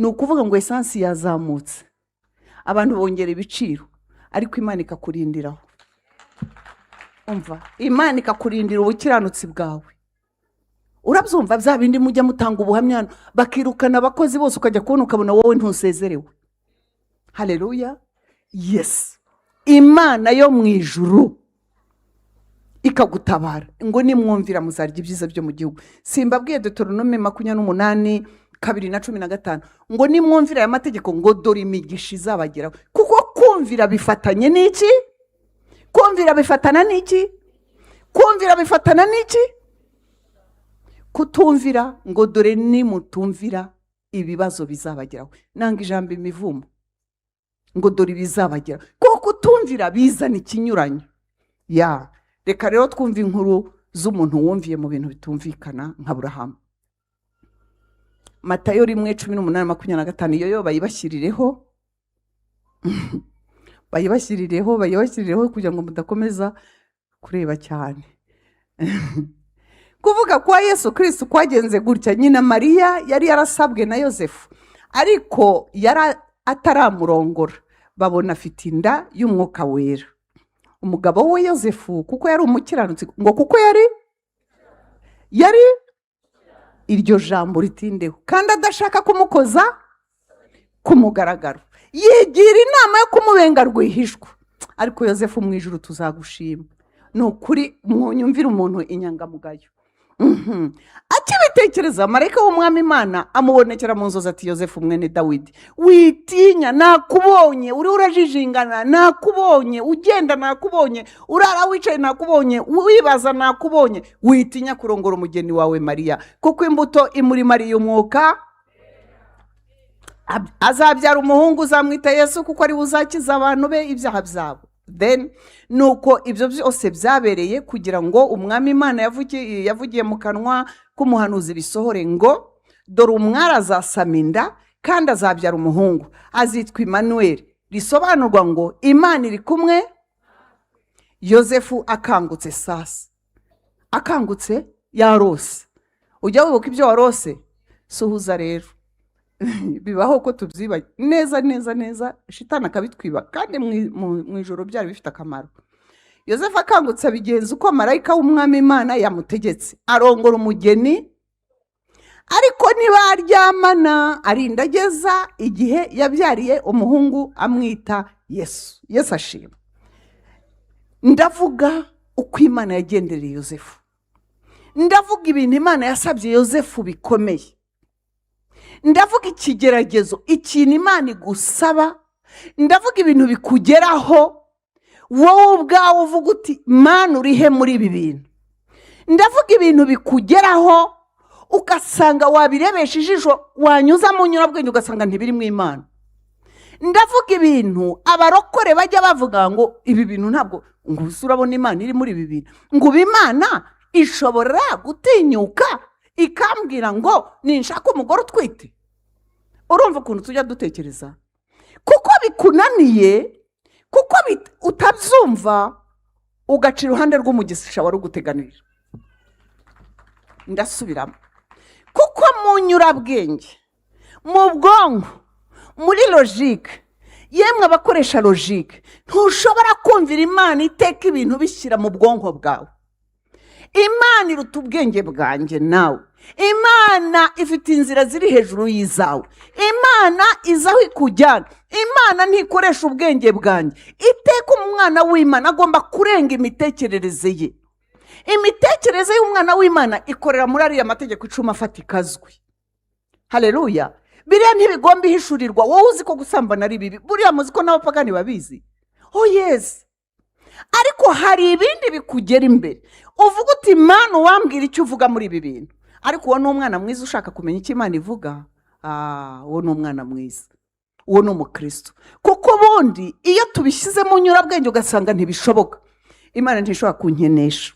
A: Ni ukuvuga ngo essence yazamutse, abantu bongera ibiciro, ariko Imana ikakurindiraho. Umva, Imana ikakurindira ubukiranutsi bwawe. Urabyumva? Bya bindi mujya mutanga ubuhamya hano, bakirukana abakozi bose, ukajya kubona ukabona wowe ntusezerewe. Hareruya! Yes, Imana yo mu ijuru ikagutabara ngo: "Nimwumvira muzarya ibyiza byo mu gihugu." Simbabwiye Deutéronome 28:2 na 15 ngo: "Nimwumvira aya mategeko," ngo: "dore imigisha izabageraho." Kuko kumvira bifatanye n'iki? Kumvira bifatana n'iki? Kumvira bifatana n'iki? Kutumvira, ngo: "Dore nimutumvira ibibazo bizabageraho." Nanga ijambo imivumo. Ngo: "Dore ibizabageraho," kuko kutumvira bizana ikinyuranyo. Ya reka rero twumve inkuru z'umuntu wumviye mu bintu bitumvikana nka Burahamu. Matayo 1:18, 25. Iyo yo bayibashyirireho, bayibashyirireho, bayibashyirireho kugira ngo mudakomeza kureba cyane. Kuvuga kwa Yesu Kirisitu kwagenze gutya: nyina Mariya yari yarasabwe na Yosefu, ariko yari ataramurongora, babona afite inda y'Umwuka Wera. Umugabo we Yosefu, kuko yari umukiranutsi, ngo kuko yari iryo jambo ritindeho, kandi adashaka kumukoza ku mugaragaro, yigira inama yo kumubenga rwihishwa. Ariko Yosefu, mu ijuru tuzagushima, ni ukuri mwunyumvire umuntu inyangamugayo. Akibitekereza, marayika w'Umwami Imana amubonekera mu nzozi ati: "Yosefu mwene Dawidi, witinya. Nakubonye uriho urajijingana, nakubonye ugenda, nakubonye urara wicaye, nakubonye wibaza, nakubonye. Witinya kurongora umugeni wawe Mariya, kuko imbuto imuri Mariya umwuka. Azabyara umuhungu, uzamwita Yesu, kuko ari we uzakiza abantu be ibyaha byabo." Then nuko ibyo byose byabereye kugira ngo Umwami Imana yavugiye mu kanwa k'umuhanuzi bisohore ngo: "Dore umwari azasama inda kandi azabyara umuhungu, azitwa Imanuweli," risobanurwa ngo Imana iri kumwe. Yosefu akangutse, sasa akangutse yarose. Ujya wibuka ibyo warose? Suhuza rero, bibaho ko tubyiba neza neza neza, shitani akabitwiba, kandi mu ijoro byari bifite akamaro. Yosefu akangutse abigenza uko marayika w'Umwami Imana yamutegetse, arongora umugeni, ariko ntibaryamana, arinda ageza igihe yabyariye umuhungu, amwita Yesu. Yesu ashima. Ndavuga uko Imana yagendereye Yosefu, ndavuga ibintu Imana yasabye Yosefu bikomeye. Ndavuga ikigeragezo, ikintu Imana igusaba. Ndavuga ibintu bikugeraho wowe ubwawe uvuga uti: "Mana, urihe muri ibi bintu?" Ndavuga ibintu bikugeraho ugasanga wabirebesha ijisho, wanyuza mu nyurabwenge ugasanga ntibirimo Imana. Ndavuga ibintu abarokore bajya bavuga ngo ibi bintu ntabwo, ngo ubu urabona Imana iri muri ibi bintu, ngo ubu Imana ishobora gutinyuka ikambwira ngo ninshaka umugore utwite. Urumva ukuntu tujya dutekereza, kuko bikunaniye, kuko utabyumva, ugaca iruhande rw'umugisha wari uguteganirije. Ndasubiramo: kuko mu nyurabwenge, mu bwonko, muri logique, yemwe abakoresha logique, ntushobora kumvira Imana iteka ibintu bishyira mu bwonko bwawe. Imana iruta ubwenge bwanjye nawe. Imana ifite inzira ziri hejuru y'izawe. Imana izi aho ikujyana. Imana ntikoresha ubwenge bwanjye. Iteka umwana w'Imana agomba kurenga imitekerereze ye. Imitekerereze y'umwana w'Imana ikorera muri ariya mategeko 10 afatika azwi. Hareruya! Biriya ntibigomba ihishurirwa. Wowe uzi ko gusambana ari bibi, buriya muzi ko n'abapagani babizi. Oh yes, ariko hari ibindi bikugera imbere uvuga uti: "Mana, uwambwira icyo uvuga muri ibi bintu." Ariko uwo ni umwana mwiza ushaka kumenya icyo Imana ivuga. Uwo ni umwana mwiza, uwo ni umukristo. Kuko ubundi iyo tubishyize mu nyurabwenge ugasanga ntibishoboka, Imana ntishobora kunkenesha,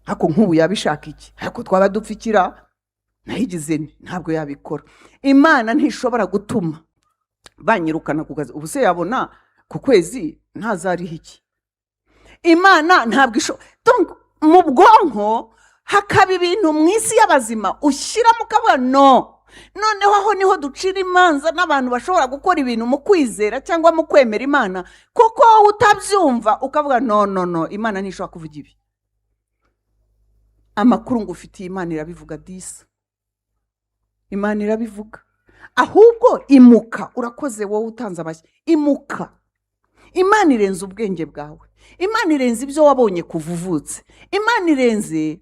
A: ariko nk'ubu yabishaka iki, ariko twaba dupfikira nayigize nti ntabwo yabikora. Imana ntishobora gutuma banyirukana ku kazi, ubu se yabona ku kwezi ntazariho iki? Imana ntabwo ishobora. Mu bwonko hakaba ibintu mu isi y'abazima ushyiramo ukavuga no. Noneho aho niho ducira imanza n'abantu bashobora gukora ibintu mu kwizera cyangwa mu kwemera Imana, kuko wowe utabyumva ukavuga: "No, no, no, Imana ntishobora kuvuga ibi." Amakuru ngufitiye, Imana irabivuga disa, Imana irabivuga. Ahubwo imuka. Urakoze wowe utanze amashyi. Imuka. Imana irenze ubwenge bwawe. Imana irenze ibyo wabonye kuva uvutse. Imana irenze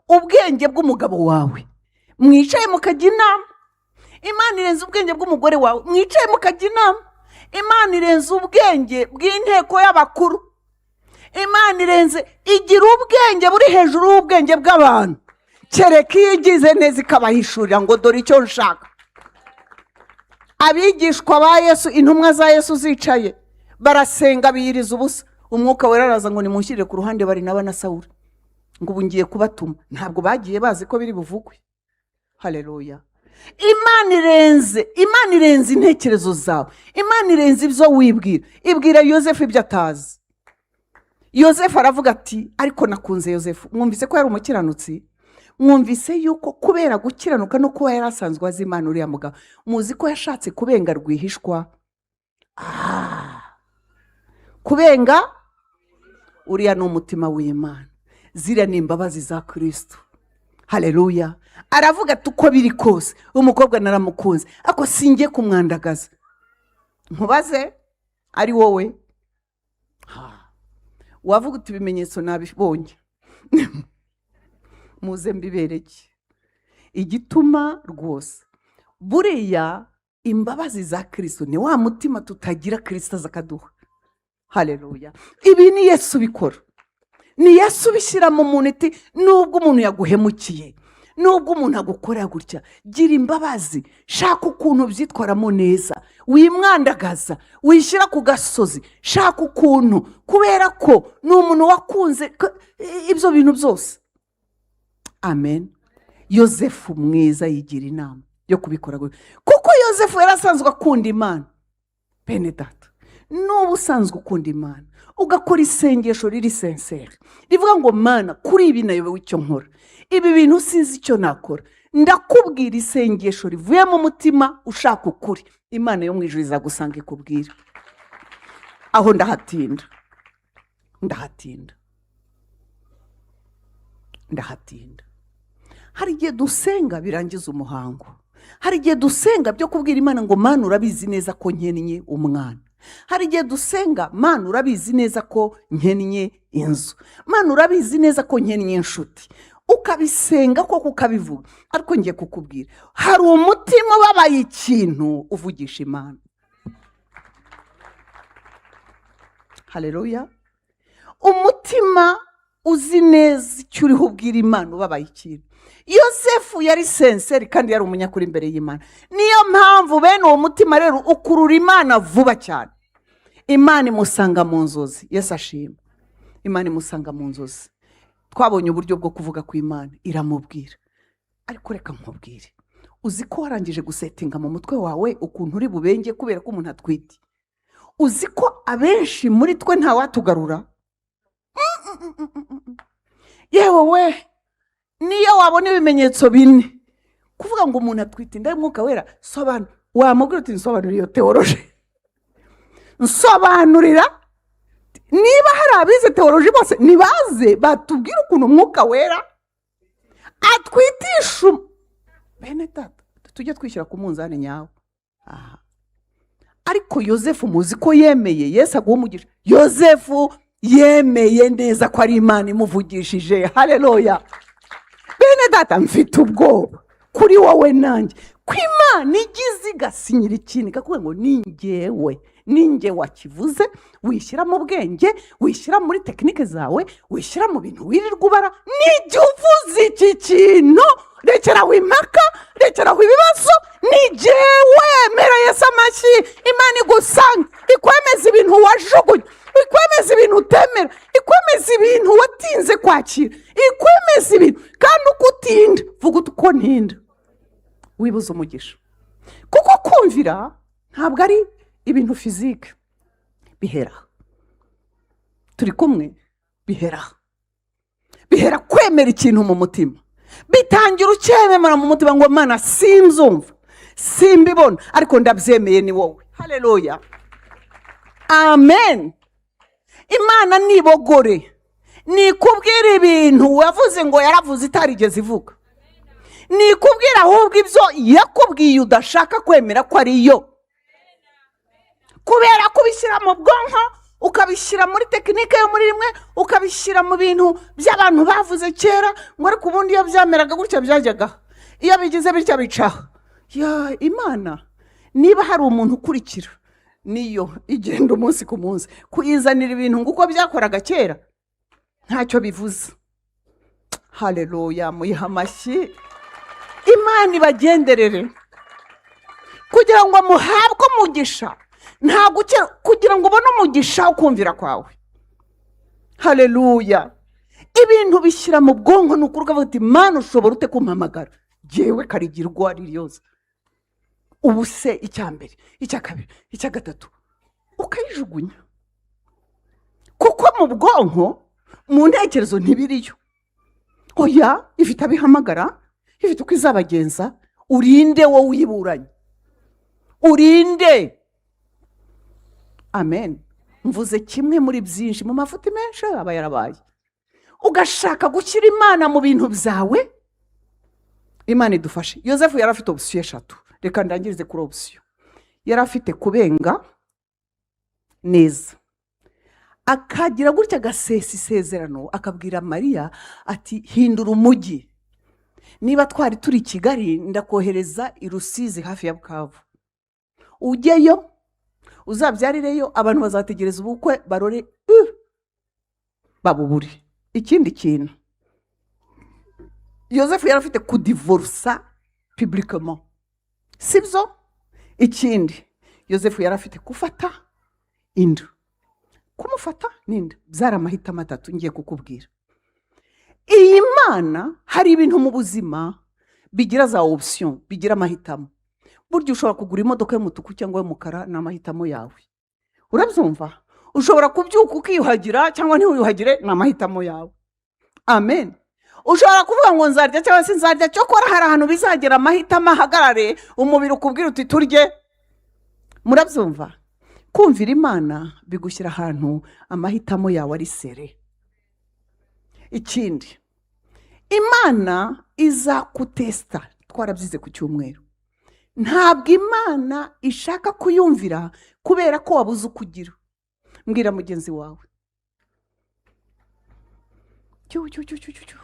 A: ubwenge bw'umugabo wawe mwicaye mukajya inama. Imana irenze ubwenge bw'umugore wawe mwicaye mukajya inama. Imana irenze ubwenge bw'inteko y'abakuru. Imana irenze, igira ubwenge buri hejuru y'ubwenge bw'abantu, kereka iyo igize neza ikabahishurira ngo: "Dore icyo nshaka." Abigishwa ba Yesu, intumwa za Yesu zicaye barasenga, biyiriza ubusa, Umwuka Wera araza ngo: "Nimushyirire ku ruhande Barinaba na Sawuri," ngo: "Ubu ngiye kubatuma." Ntabwo bagiye bazi ko biri buvugwe. Hareruya! Imana irenze, Imana irenze intekerezo zawe. Imana irenze ibyo wibwira. Ibwira Yosefu ibyo atazi. Yosefu aravuga ati: "Ariko nakunze Yosefu." Mwumvise ko yari umukiranutsi, mwumvise yuko kubera gukiranuka no kuba yari asanzwe azi Imana, uriya mugabo, muzi ko yashatse kubenga rwihishwa. Kubenga uriya ni umutima w'Imana, ziriya ni imbabazi za Kirisito. Hareruya! Aravuga ati: "Uko biri kose umukobwa naramukunze, ariko singiye kumwandagaza." Nkubaze, ari wowe wavuga uti: "Ibimenyetso nabibonye, muze mbibereke." Igituma rwose buriya imbabazi za Kirisito ni wa mutima tutagira, Kirisito aza akaduha. Hareruya! Ibi ni Yesu ubikora, ni Yesu ubishyira mu muntu. Iti: "Nubwo umuntu yaguhemukiye, nubwo umuntu agukorera gutya, gira imbabazi, shaka ukuntu ubyitwaramo neza, wimwandagaza, wishyira ku gasozi, shaka ukuntu, kubera ko ni umuntu wakunze ibyo bintu byose." Amen. Yosefu mwiza yigira inama yo kubikora gutya, kuko Yosefu yari asanzwe akunda Imana. Bene data, nuba usanzwe ukunda Imana, ugakora isengesho riri sincère rivuga ngo: "Mana, kuri ibi nayobewe icyo nkora, ibi bintu sinzi icyo nakora," ndakubwira, isengesho rivuye mu mutima ushaka ukuri, Imana yo mu ijuru izagusanga ikubwira. Aho ndahatinda, ndahatinda, ndahatinda. Hari igihe dusenga birangiza umuhango. Hari igihe dusenga byo kubwira Imana ngo: "Mana, urabizi neza ko nkennye umwana." Hari igihe dusenga: "Mana, urabizi neza ko nkennye inzu. Mana, urabizi neza ko nkennye inshuti." Ukabisenga koko, ukabivuga. Ariko ngiye kukubwira, hari umutima ubabaye ikintu uvugisha Imana. Hareruya! Umutima uzi neza icyo uriho ubwira Imana ubabaye ikintu. Yosefu yari sincère kandi yari umunyakuri imbere y'Imana. Niyo mpamvu bene uwo mutima rero ukurura Imana vuba cyane. Imana imusanga mu nzozi. Yesu ashima. Imana imusanga mu nzozi. Twabonye uburyo bwo kuvuga ku Imana, iramubwira. Ariko reka nkubwire, uzi ko warangije gusettinga mu mutwe wawe ukuntu uri bubenge kubera ko umuntu atwite? Uzi ko abenshi muri twe ntawatugarura? Yewe we, niyo wabona ibimenyetso bine kuvuga ngo umuntu atwite inda y'Umwuka Wera, sobanura, wamubwira uti: "Nsobanurira iyo théologie, nsobanurira." Niba hari abize théologie bose nibaze batubwire ukuntu Umwuka Wera atwitisha. Bene data, tujye twishyira ku munzani nyawo aha. Ariko Yosefu muzi ko yemeye. Yesu aguha umugisha. Yosefu yemeye neza ko ari Imana imuvugishije. Hareruya! Bene data, mfite ubwoba kuri wowe nanjye ko Imana igize igasinyira ikintu, ikakubwira ngo: "Ni ngewe, ni nge wakivuze." Wishyira mu bwenge, wishyira muri technique zawe, wishyira mu bintu wirirwa ubara. Nijya uvuze iki kintu, rekeraho impaka, rekeraho ibibazo, ni jyewe. Mera Yesu amashyi. Imana igusanga, ikwemeza ibintu wajugunye, ikwemeza ibintu utemera, ikwemeza ibintu watinze kwakira, ikwemeza ibintu. Kandi uko utinda, vuga uti: "Uko ntinda." Wibuze umugisha, kuko kumvira ntabwo ari ibintu physique. Bihera, turi kumwe, bihera kwemera ikintu mu mutima. Bitangira ucyemera mu mutima ngo: "Mana, sinzumva, simbibona, ariko ndabyemeye, ni wowe." Hareruya, amen. Imana nibogore, nikubwira ibintu wavuze ngo yaravuze itarigeze ivuga, nikubwira ahubwo ibyo yakubwiye udashaka kwemera ko ariyo, kubera kubishyira mu bwonko, ukabishyira muri technique yo muri rimwe, ukabishyira mu bintu by'abantu bavuze kera ngo: "Ariko ubundi iyo byameraga gutya byajyaga, iyo bigize bitya bicaho." Ya Imana, niba hari umuntu ukurikira, niyo igenda umunsi ku munsi. Kuyizanira ibintu ngo uko byakoraga kera ntacyo bivuze. Hareruya! Muyiha amashyi. Imana ibagenderere kugira ngo muhabwe umugisha. Ntabwo kugira ngo ubone umugisha ukumvira kwawe. Hareruya! Ibintu bishyira mu bwonko, ni ukuri, ukavuga uti: "Mana, ushobora ute kumpamagara yewe karigirwa ririyoza ubu se?" Icya mbere, icya kabiri, icya gatatu, ukayijugunya, kuko mu bwonko, mu ntekerezo ntibiriyo. Oya, ifite abihamagara, ifite uko izabagenza. Urinde wowe uyiburanye, urinde. Amen. Mvuze kimwe muri byinshi mu mafuti menshi aba yarabaye, ugashaka gushyira Imana mu bintu byawe. Imana idufashe. Yosefu yari afite option eshatu. Reka ndangirize kuri option yari afite: kubenga neza, akagira gutya agasesa isezerano, akabwira Mariya ati: "Hindura umujyi. Niba twari turi i Kigali, ndakohereza i Rusizi hafi ya Bukavu, ujyeyo uzabyarireyo, abantu bazategereza ubukwe barore babubure." Ikindi kintu, Yosefu yari afite kudivorusa publiquement, sibyo? Ikindi, Yosefu yari afite gufata inda. Kumufata n'inda byari amahitamo atatu. Ngiye kukubwira, iyi Mana, hari ibintu mu buzima bigira za option, bigira amahitamo. Burya ushobora kugura imodoka y'umutuku cyangwa y'umukara, ni amahitamo yawe. Urabyumva? Ushobora kubyuka ukiyuhagira cyangwa ntiwiyuhagire, ni amahitamo yawe. Amen. Ushobora kuvuga ngo nzarya cyangwa se nzarya. Cyokora hari ahantu bizagera amahitamo ahagarare, umubiri ukubwira uti: "Turye." Murabyumva? Kumvira Imana bigushyira ahantu amahitamo yawe ari serré. Ikindi, Imana izakutesita. Twarabyize ku cyumweru. Ntabwo Imana ishaka kuyumvira kubera ko wabuze uko ugira. Mbwira mugenzi wawe. Cyu, cyu, cyu, cyu, cyu, cyu.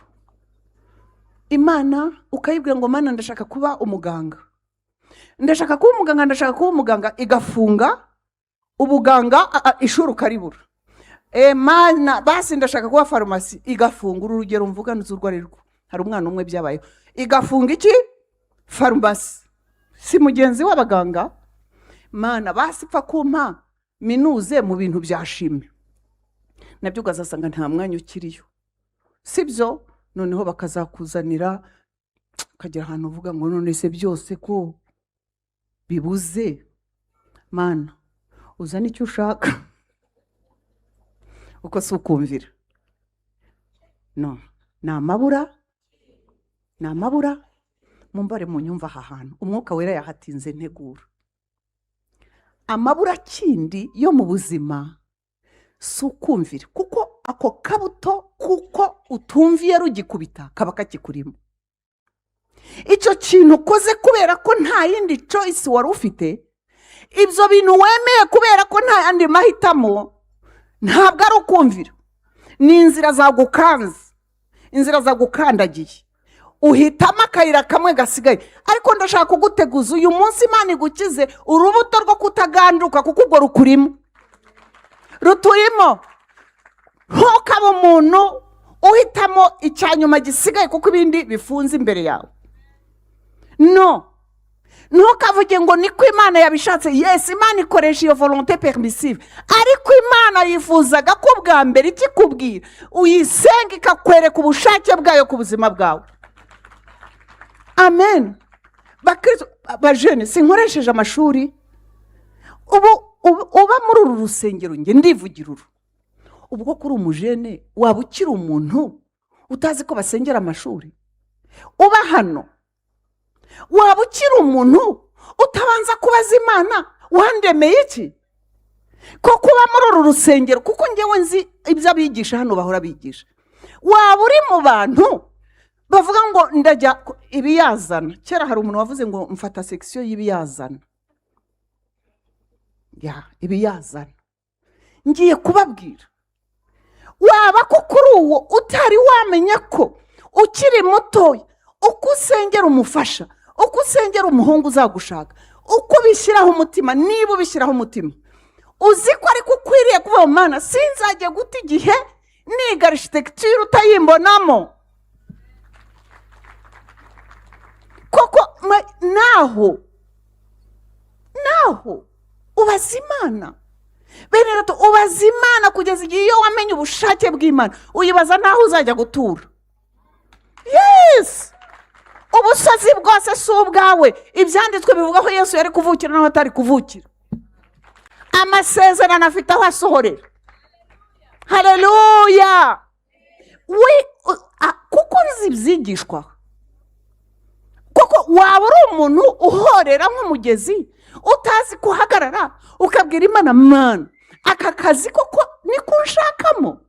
A: Imana ukayibwira ngo: "Mana, ndashaka kuba umuganga, ndashaka kuba umuganga, ndashaka kuba umuganga." Igafunga ubuganga, ishuri ukaribura. Mana, basi ndashaka kuba farumasi, igafunga. Uru rugero mvuga nzi urwo ari rwo. Hari umwana umwe byabayeho, igafunga iki? Farumasi. Si mugenzi w'abaganga? "Mana, basi pfa kumpa minuze mu bintu bya chimie." Nabyo ukazasanga nta mwanya ukiriyo, sibyo? Noneho bakazakuzanira, ukagera ahantu uvuga ngo: "None se byose ko bibuze, Mana, uzane icyo ushaka." Uko si ukumvira? No ni amabura, ni amabura. Mumbare mu nyumva, aha hantu Umwuka Wera yahatinze ntegura. Amabura kindi yo mu buzima si ukumvira, kuko ako kabuto, kuko utumviye rugikubita, kaba kakikurimo. Icyo kintu ukoze kubera ko nta yindi choice wari ufite, ibyo bintu wemeye kubera ko nta yandi mahitamo, ntabwo ari ukumvira. Ni inzira zagukanze, inzira zagukandagiye, uhitamo akayira kamwe gasigaye. Ariko ndashaka kuguteguza uyu munsi, Imana igukize urubuto rwo kutaganduka, kuko ubwo rukurimo, ruturimo. Ntukabe umuntu uhitamo icya nyuma gisigaye kuko ibindi bifunze imbere yawe. No ntukavuge ngo niko Imana yabishatse. Yes, Imana ikoresha iyo volonté permissive, ariko Imana yifuzaga ko bwa mbere ikikubwira uyisenga, ikakwereka ubushake bwayo ku buzima bwawe. Amen. Bakristo, bajeunes, sinkoresheje amashuri. Ubu uba muri uru rusengero, njye ndivugira uru. Ubwo kuri umujeune, waba ukiri umuntu utazi ko basengera amashuri? Uba hano, waba ukiri umuntu utabanza kubaza Imana: "Wandemeye iki?" Ko kuba muri uru rusengero, kuko ngewe nzi ibyo abigisha hano bahora bigisha, waba uri mu bantu bavuga ngo ndajya ibiyazana? Kera hari umuntu wavuze ngo mfata section y'ibiyazana, ya ibiyazana. Ngiye kubabwira, waba ko kuri uwo utari wamenya ko ukiri mutoya, uko usengera umufasha, uko usengera umuhungu uzagushaka, uko ubishyiraho umutima, niba ubishyiraho umutima, uzi ko ariko ukwiriye kuba: "Mana, sinzajye guta igihe niga architecture utayimbonamo." Koko naho ubaza Imana, bene gato, ubaza Imana kugeza igihe iyo wamenye ubushake bw'Imana, uyibaza n'aho uzajya gutura. Yes, ubusozi bwose si ubwawe. Ibyanditswe bivuga ko Yesu yari kuvukira n'aho atari kuvukira. Amasezerano afite aho asohorera. Hareruya! We kuko nzi ibyigishwa, kuko waba uri umuntu uhorera nk'umugezi, utazi guhagarara ukabwira Imana: "Mana, aka kazi koko niko unshakamo,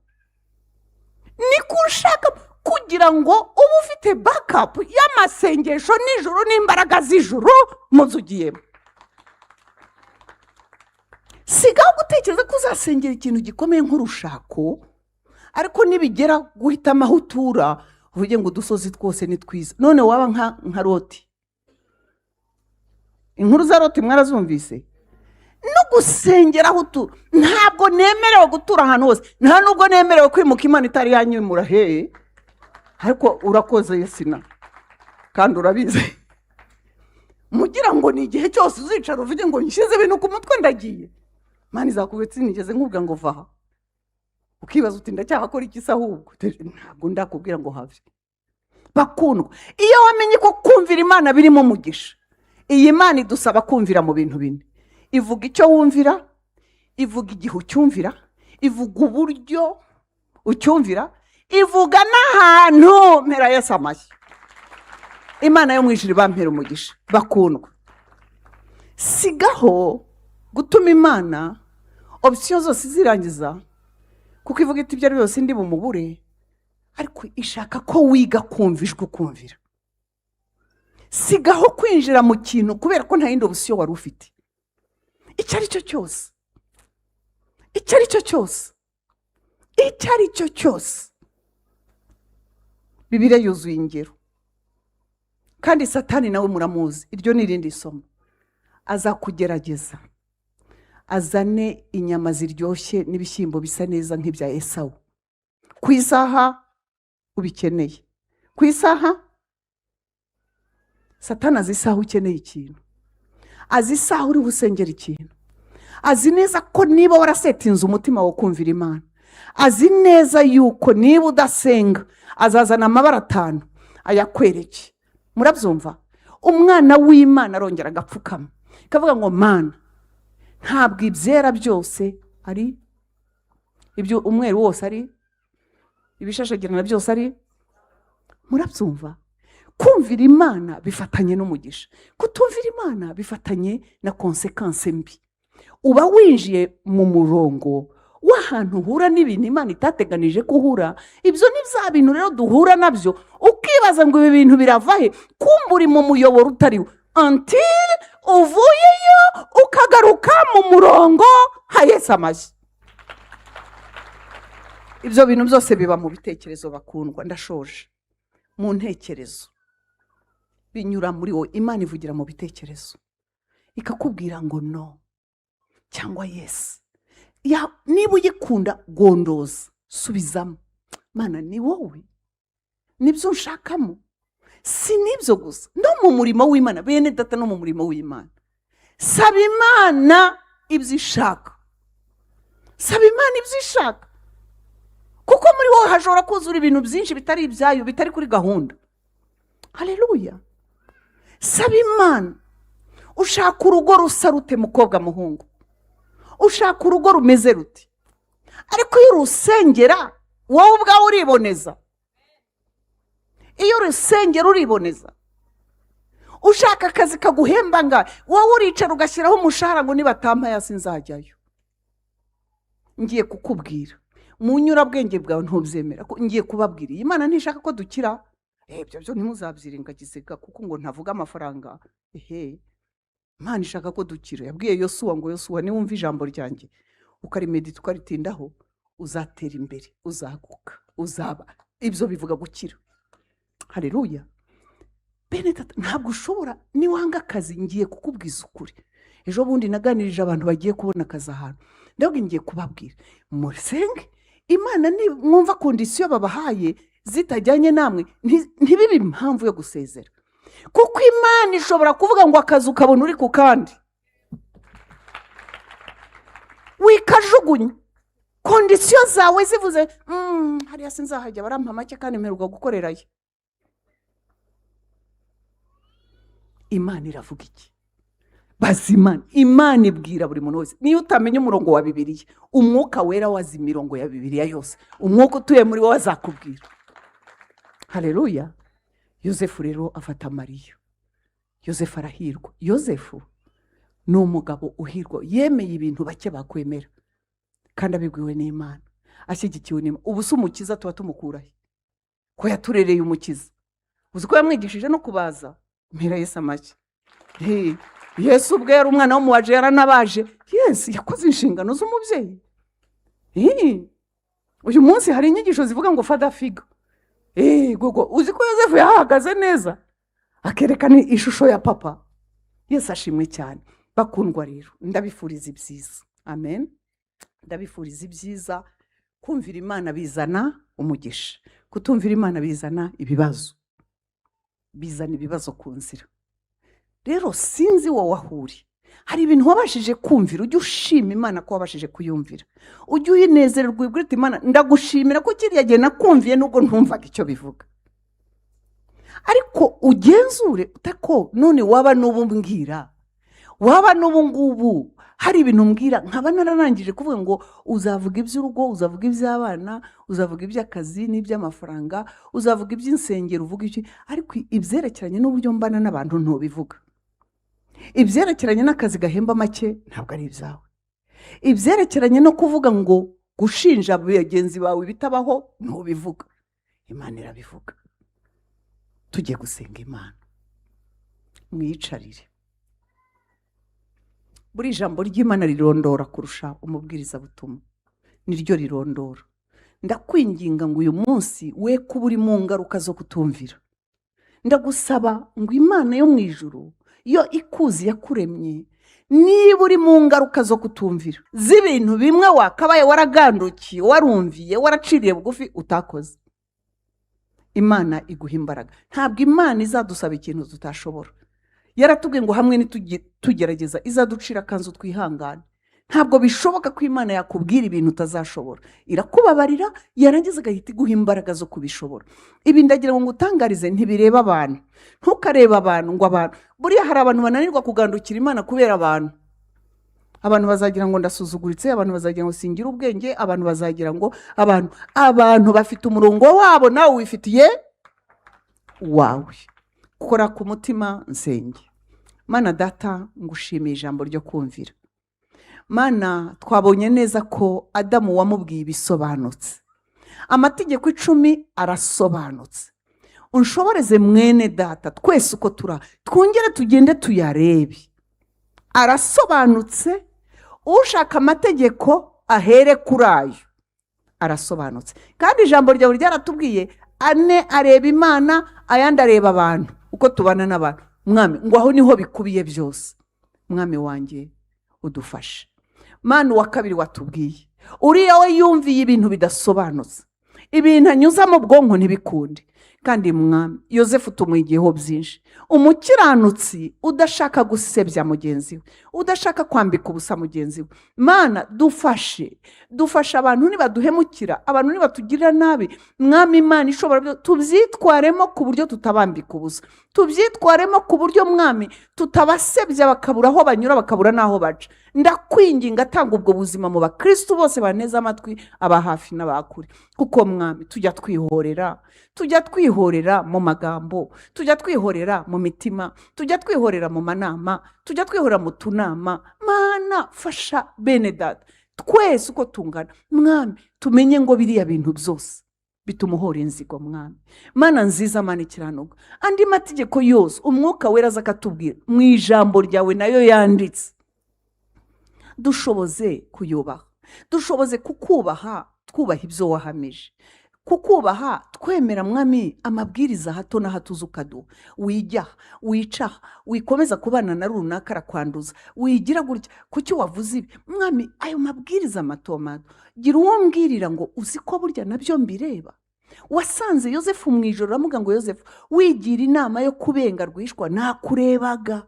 A: niko unshakamo?" Kugira ngo ube ufite backup y'amasengesho nijoro n'imbaraga z'ijuru mu nzu ugiyemo. Sigaho gutekereza ko uzasengera ikintu gikomeye nk'urushako, ariko nibigera guhitamo aho utura uvuge ngo udusozi twose ni twiza. None waba nka Loti. Inkuru za Loti mwarazumvise. No gusengera aho utura, ntabwo nemerewe gutura ahantu hose, nta nubwo nemerewe kwimuka Imana itari yanyimura hehe. Ariko urakoze yesina, kandi urabizi. Mugira ngo ni igihe cyose uzicara uvuge ngo nshyize ibintu ku mutwe ndagiye, Imana izakubetse. Sinigeze nkubwira ngo vaha, ukibaza uti: "Ndacyahakora iki se?" Ahubwo ntabwo ndakubwira ngo have. Bakundwa, iyo wamenye ko kumvira Imana birimo umugisha, iyi Mana idusaba kumvira mu bintu bine. Ivuga icyo wumvira, ivuga igihe ucyumvira, ivuga uburyo ucyumvira, ivuga n'ahantu. Mpera Yesu amashyi. Imana yo mu ijuru ibampera umugisha. Bakundwa, sigaho gutuma Imana option zose zirangiza, kuko ivuga iti: "Ibyo ari byose ndi bumubure." Ariko ishaka ko wiga kumva ijwi, ukumvira. Sigaho kwinjira mu kintu kubera ko nta yindi option wari ufite, icyo ari cyo cyose, icyo ari cyo cyose, icyo ari cyo cyose. Bibiliya yuzuye ingero. Kandi Satani nawe muramuzi, iryo ni irindi somo. Azakugerageza azane inyama ziryoshye n'ibishyimbo bisa neza nk'ibya Esawu ku isaha ubikeneye. Ku isaha, Satani azi isaha ukeneye ikintu, azi isaha uri busengera ikintu, azi neza ko niba warasetinze umutima wo kumvira Imana, azi neza yuko niba udasenga azazana amabara atanu ayakwereke. Murabyumva? Umwana w'Imana arongera agapfukama, kavuga ngo: "Mana, ntabwo ibyera byose ari ibyo, umweru wose ari ibishashagirana byose ari." Murabyumva? Kumvira Imana bifatanye n'umugisha, kutumvira Imana bifatanye na conséquences mbi. Uba winjiye mu murongo w'ahantu uhura n'ibintu Imana itateganije ko uhura. Ibyo ni bya bintu rero duhura nabyo, ukibaza ngo ibi bintu birava he? Kumva uri mu muyoboro utariwo, until uvuyeyo ukagaruka mu murongo. Hayese amashyi. Ibyo bintu byose biba mu bitekerezo, bakundwa. Ndashoje. Mu ntekerezo binyura muri wowe. Imana ivugira mu bitekerezo, ikakubwira ngo no cyangwa yes. Niba uyikunda, gondoza, subizamo: "Mana, ni wowe, nibyo nshakamo." Si n'ibyo gusa, no mu murimo w'Imana, bene data, no mu murimo w'Imana, saba Imana ibyo ishaka, saba Imana ibyo ishaka, kuko muri wowe hashobora kuzura ibintu byinshi bitari ibyayo, bitari kuri gahunda. Hareruya! Saba Imana. Ushaka urugo rusa rute, mukobwa, muhungu? Ushaka urugo rumeze rute? Ariko iyo urusengera, wowe ubwawe uriboneza. Iyo urusengera uriboneza. Ushaka akazi kaguhemba nga wowe uricara ugashyiraho umushahara ngo nibatampa ya sinzajyayo. Ngiye kukubwira, mu nyurabwenge bwawe ntubyemera ko ngiye kubabwira, iyi Mana ntishaka ko dukira. Ibyo byo ntimuzabyirengagize ga, kuko ngo ntavuga amafaranga. Ehe, Imana ishaka ko dukira. Yabwiye Yosuwa ngo: "Yosuwa, niwumva ijambo ryanjye, ukarimedita, ukaritindaho, uzatera imbere, uzaguka, uzaba." Ibyo bivuga gukira. Hareruya! Bene data, ntabwo ushobora niwanga akazi. Ngiye kukubwiza ukuri, ejo bundi naganirije abantu bagiye kubona akazi ahantu, ndabwo ngiye kubabwira: musenge Imana. Mwumva conditions babahaye zitajyanye namwe, ntibibe impamvu yo gusezera, kuko Imana ishobora kuvuga ngo akazi ukabona uri ku kandi. Wikajugunya conditions zawe zivuze: "Hariya sinzahajya, barampa make kandi mperuka gukorerayo." Imana iravuga iki? Baza Imana. Imana ibwira buri muntu wese. Niyo utamenya umurongo wa Bibiliya, Umwuka Wera wazi imirongo ya Bibiliya yose. Umwuka utuye muri wowe azakubwira. Hareruya! Yosefu rero afata Mariya. Yosefu arahirwa. Yosefu ni umugabo uhirwa. Yemeye ibintu bake bakwemera, kandi abibwiwe n'Imana, ashyigikiwe n'Imana. Ubu se Umukiza tuba tumukurahe ko yaturereye Umukiza? Uzi ko yamwigishije no kubaza? Mpera Yesu amashyi. Hey, Yesu ubwe yari umwana w'umubaji, yaranabaje. Yesu yakoze inshingano z'umubyeyi. Hey, uyu munsi hari inyigisho zivuga ngo father figure. Gogo, uzi ko Yosefu yahagaze neza akerekana ishusho ya papa? Yesu ashimwe cyane. Bakundwa rero, ndabifuriza ibyiza. Amen. Ndabifuriza ibyiza. Kumvira Imana bizana umugisha, kutumvira Imana bizana ibibazo, bizana ibibazo ku nzira. Rero sinzi wowe aho uri, hari ibintu wabashije kumvira, ujye ushima Imana ko wabashije kuyumvira, ujye uyinezererwa, ubwira uti: "Imana, ndagushimira ko kiriya gihe nakumviye nubwo ntumvaga icyo bivuga." Ariko ugenzure utako none waba n'ubu mbwira, waba n'ubu ngubu hari ibintu mbwira nkaba nararangije kuvuga ngo uzavuga iby'urugo, uzavuga iby'abana, uzavuga iby'akazi n'iby'amafaranga, uzavuga iby'insengero, uvuga iki, ariko ibyerekeranye n'uburyo mbana n'abantu ntubivuga. Ibyerekeranye n'akazi gahemba make ntabwo ari ibyawe. Ibyerekeranye no kuvuga ngo gushinja bagenzi bawe ibitabaho ntubivuga. Imana irabivuga. Tugiye gusenga Imana. Mwiyicarire. Buri ijambo ry'Imana rirondora kurusha umubwirizabutumwa, niryo rirondora. Ndakwinginga ngo uyu munsi we kuba uri mu ngaruka zo kutumvira. Ndagusaba ngo Imana yo mu ijuru, yo ikuzi yakuremye, niba uri mu ngaruka zo kutumvira z'ibintu bimwe wakabaye waragandukiye, warumviye, waraciriye bugufi utakoze, Imana iguha imbaraga. Ntabwo Imana izadusaba ikintu tutashobora. Yaratubwiye ngo hamwe nitugerageza izaducira akanzu twihangane. Ntabwo bishoboka ko Imana yakubwira ibintu utazashobora. Irakubabarira, yarangiza igahita iguha imbaraga zo kubishobora. Ibi ndagira ngo ngutangarize, ntibireba abantu. Ntukarebe abantu ngo abantu, buriya hari abantu bananirwa kugandukira Imana kubera abantu. Abantu bazagira ngo ndasuzuguritse, abantu bazagira ngo singira ubwenge, abantu bazagira ngo abantu bafite umurongo wabo, nawe wifitiye wawe. Kora ku mutima nsenge. Mana Data, ngushimiye ijambo ryo kumvira. Mana, twabonye neza ko Adamu wamubwiye ibisobanutse, amategeko 10 arasobanutse. Unshoboreze mwene data, twese uko turi aha, twongere tugende tuyarebe, arasobanutse. Ushaka amategeko ahere kuri ayo, arasobanutse. Kandi ijambo ryawe ryaratubwiye, ane areba Imana, ayandi areba abantu, uko tubana n'abantu. Mwami, ngo aho niho bikubiye byose. Mwami wanjye, udufashe. Mana, uwa kabiri watubwiye, uriya we yumviye ibintu bidasobanutse, ibintu anyuza mu bwonko ntibikunde. Kandi Mwami, Yosefu tumwigiyeho byinshi, umukiranutsi udashaka gusebya mugenzi we, udashaka kwambika ubusa mugenzi we. Mana, dufashe, dufashe. Abantu nibaduhemukira, abantu nibatugirira nabi, Mwami Imana ishobora byose, tubyitwaremo ku buryo tutabambika ubusa, tubyitwaremo ku buryo, Mwami, tutabasebya bakabura aho banyura, bakabura n'aho baca. Ndakwinginga, atanga ubwo buzima mu bakirisitu bose baneze amatwi, aba hafi n'abakure, kuko Mwami, tujya twihorera, tujya twihorera mu magambo, tujya twihorera mu mitima, tujya twihorera mu manama, tujya twihorera mu tunama. Mana, fasha bene data twese uko tungana. Mwami, tumenye ngo biriya bintu byose bituma uhora inzigo. Mwami Mana nziza, Mana ikiranuka, andi mategeko yose Umwuka Wera aza akatubwira mu ijambo ryawe nayo yanditse, dushoboze kuyubaha, dushoboze kukubaha, twubaha ibyo wahamije, kukubaha twemera, Mwami, amabwiriza hato na hato uza ukaduha: wijyaha, wicaha, wikomeza kubana na runaka arakwanduza, wigira gutya, kuki wavuze ibi? Mwami, ayo mabwiriza mato mato, gira uwo mbwirira ngo uzi ko burya nabyo mbireba. Wasanze Yosefu mu ijoro uramuga ngo: "Yosefu, wigira inama yo kubenga rwihishwa, nakurebaga,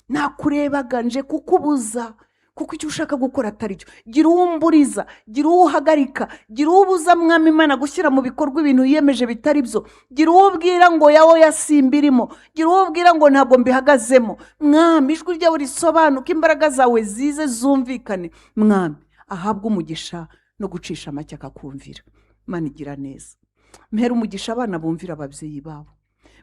A: nakurebaga, nje kukubuza kuko icyo ushaka gukora atari cyo." Gira uwo umburiza, gira uwo uhagarika, gira uwo ubuza, Mwami Imana, gushyira mu bikorwa ibintu yiyemeje bitari byo. Gira uwo ubwira ngo yawo yasimba irimo, gira uwo ubwira ngo ntabwo mbihagazemo. Mwami, ijwi ryawe risobanuke, imbaraga zawe zize zumvikane. Mwami, ahabwe umugisha no gucisha make akakumvira. Imana igira neza, mpera umugisha abana bumvira ababyeyi babo,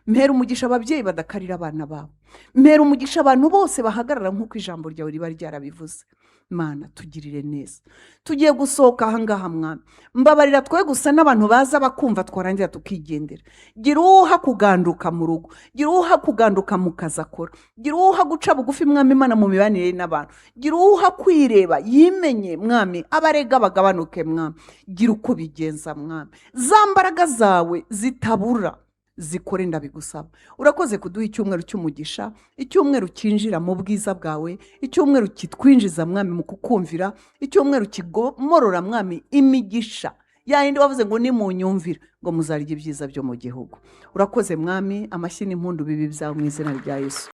A: mpera umugisha ababyeyi badakarira abana babo, mpera umugisha abantu bose bahagarara nk'uko ijambo ryawe riba ryarabivuze. Mana, tugirire neza. Tugiye gusohoka ahangaha, Mwami, mbabarira twe gusa n'abantu baza bakumva, twarangira tukigendera. Gira uha kuganduka mu rugo, gira uha kuganduka mu kazi akora, gira uha guca bugufi, Mwami Imana, mu mibanire ye n'abantu, gira uha kwireba yimenye. Mwami, abarega bagabanuke. Mwami, gira uko bigenza. Mwami, za mbaraga zawe zitabura zikore, ndabigusaba. Urakoze kuduha icyumweru cy'umugisha, icyumweru cyinjira mu bwiza bwawe, icyumweru kitwinjiza, Mwami, mu kukumvira, icyumweru kigomorora, Mwami, imigisha ya yindi wavuze ngo nimunyumvira ngo muzarya ibyiza byo mu gihugu. Urakoze, Mwami. Amashyi n'impundu bibi byawe mu izina rya Yesu.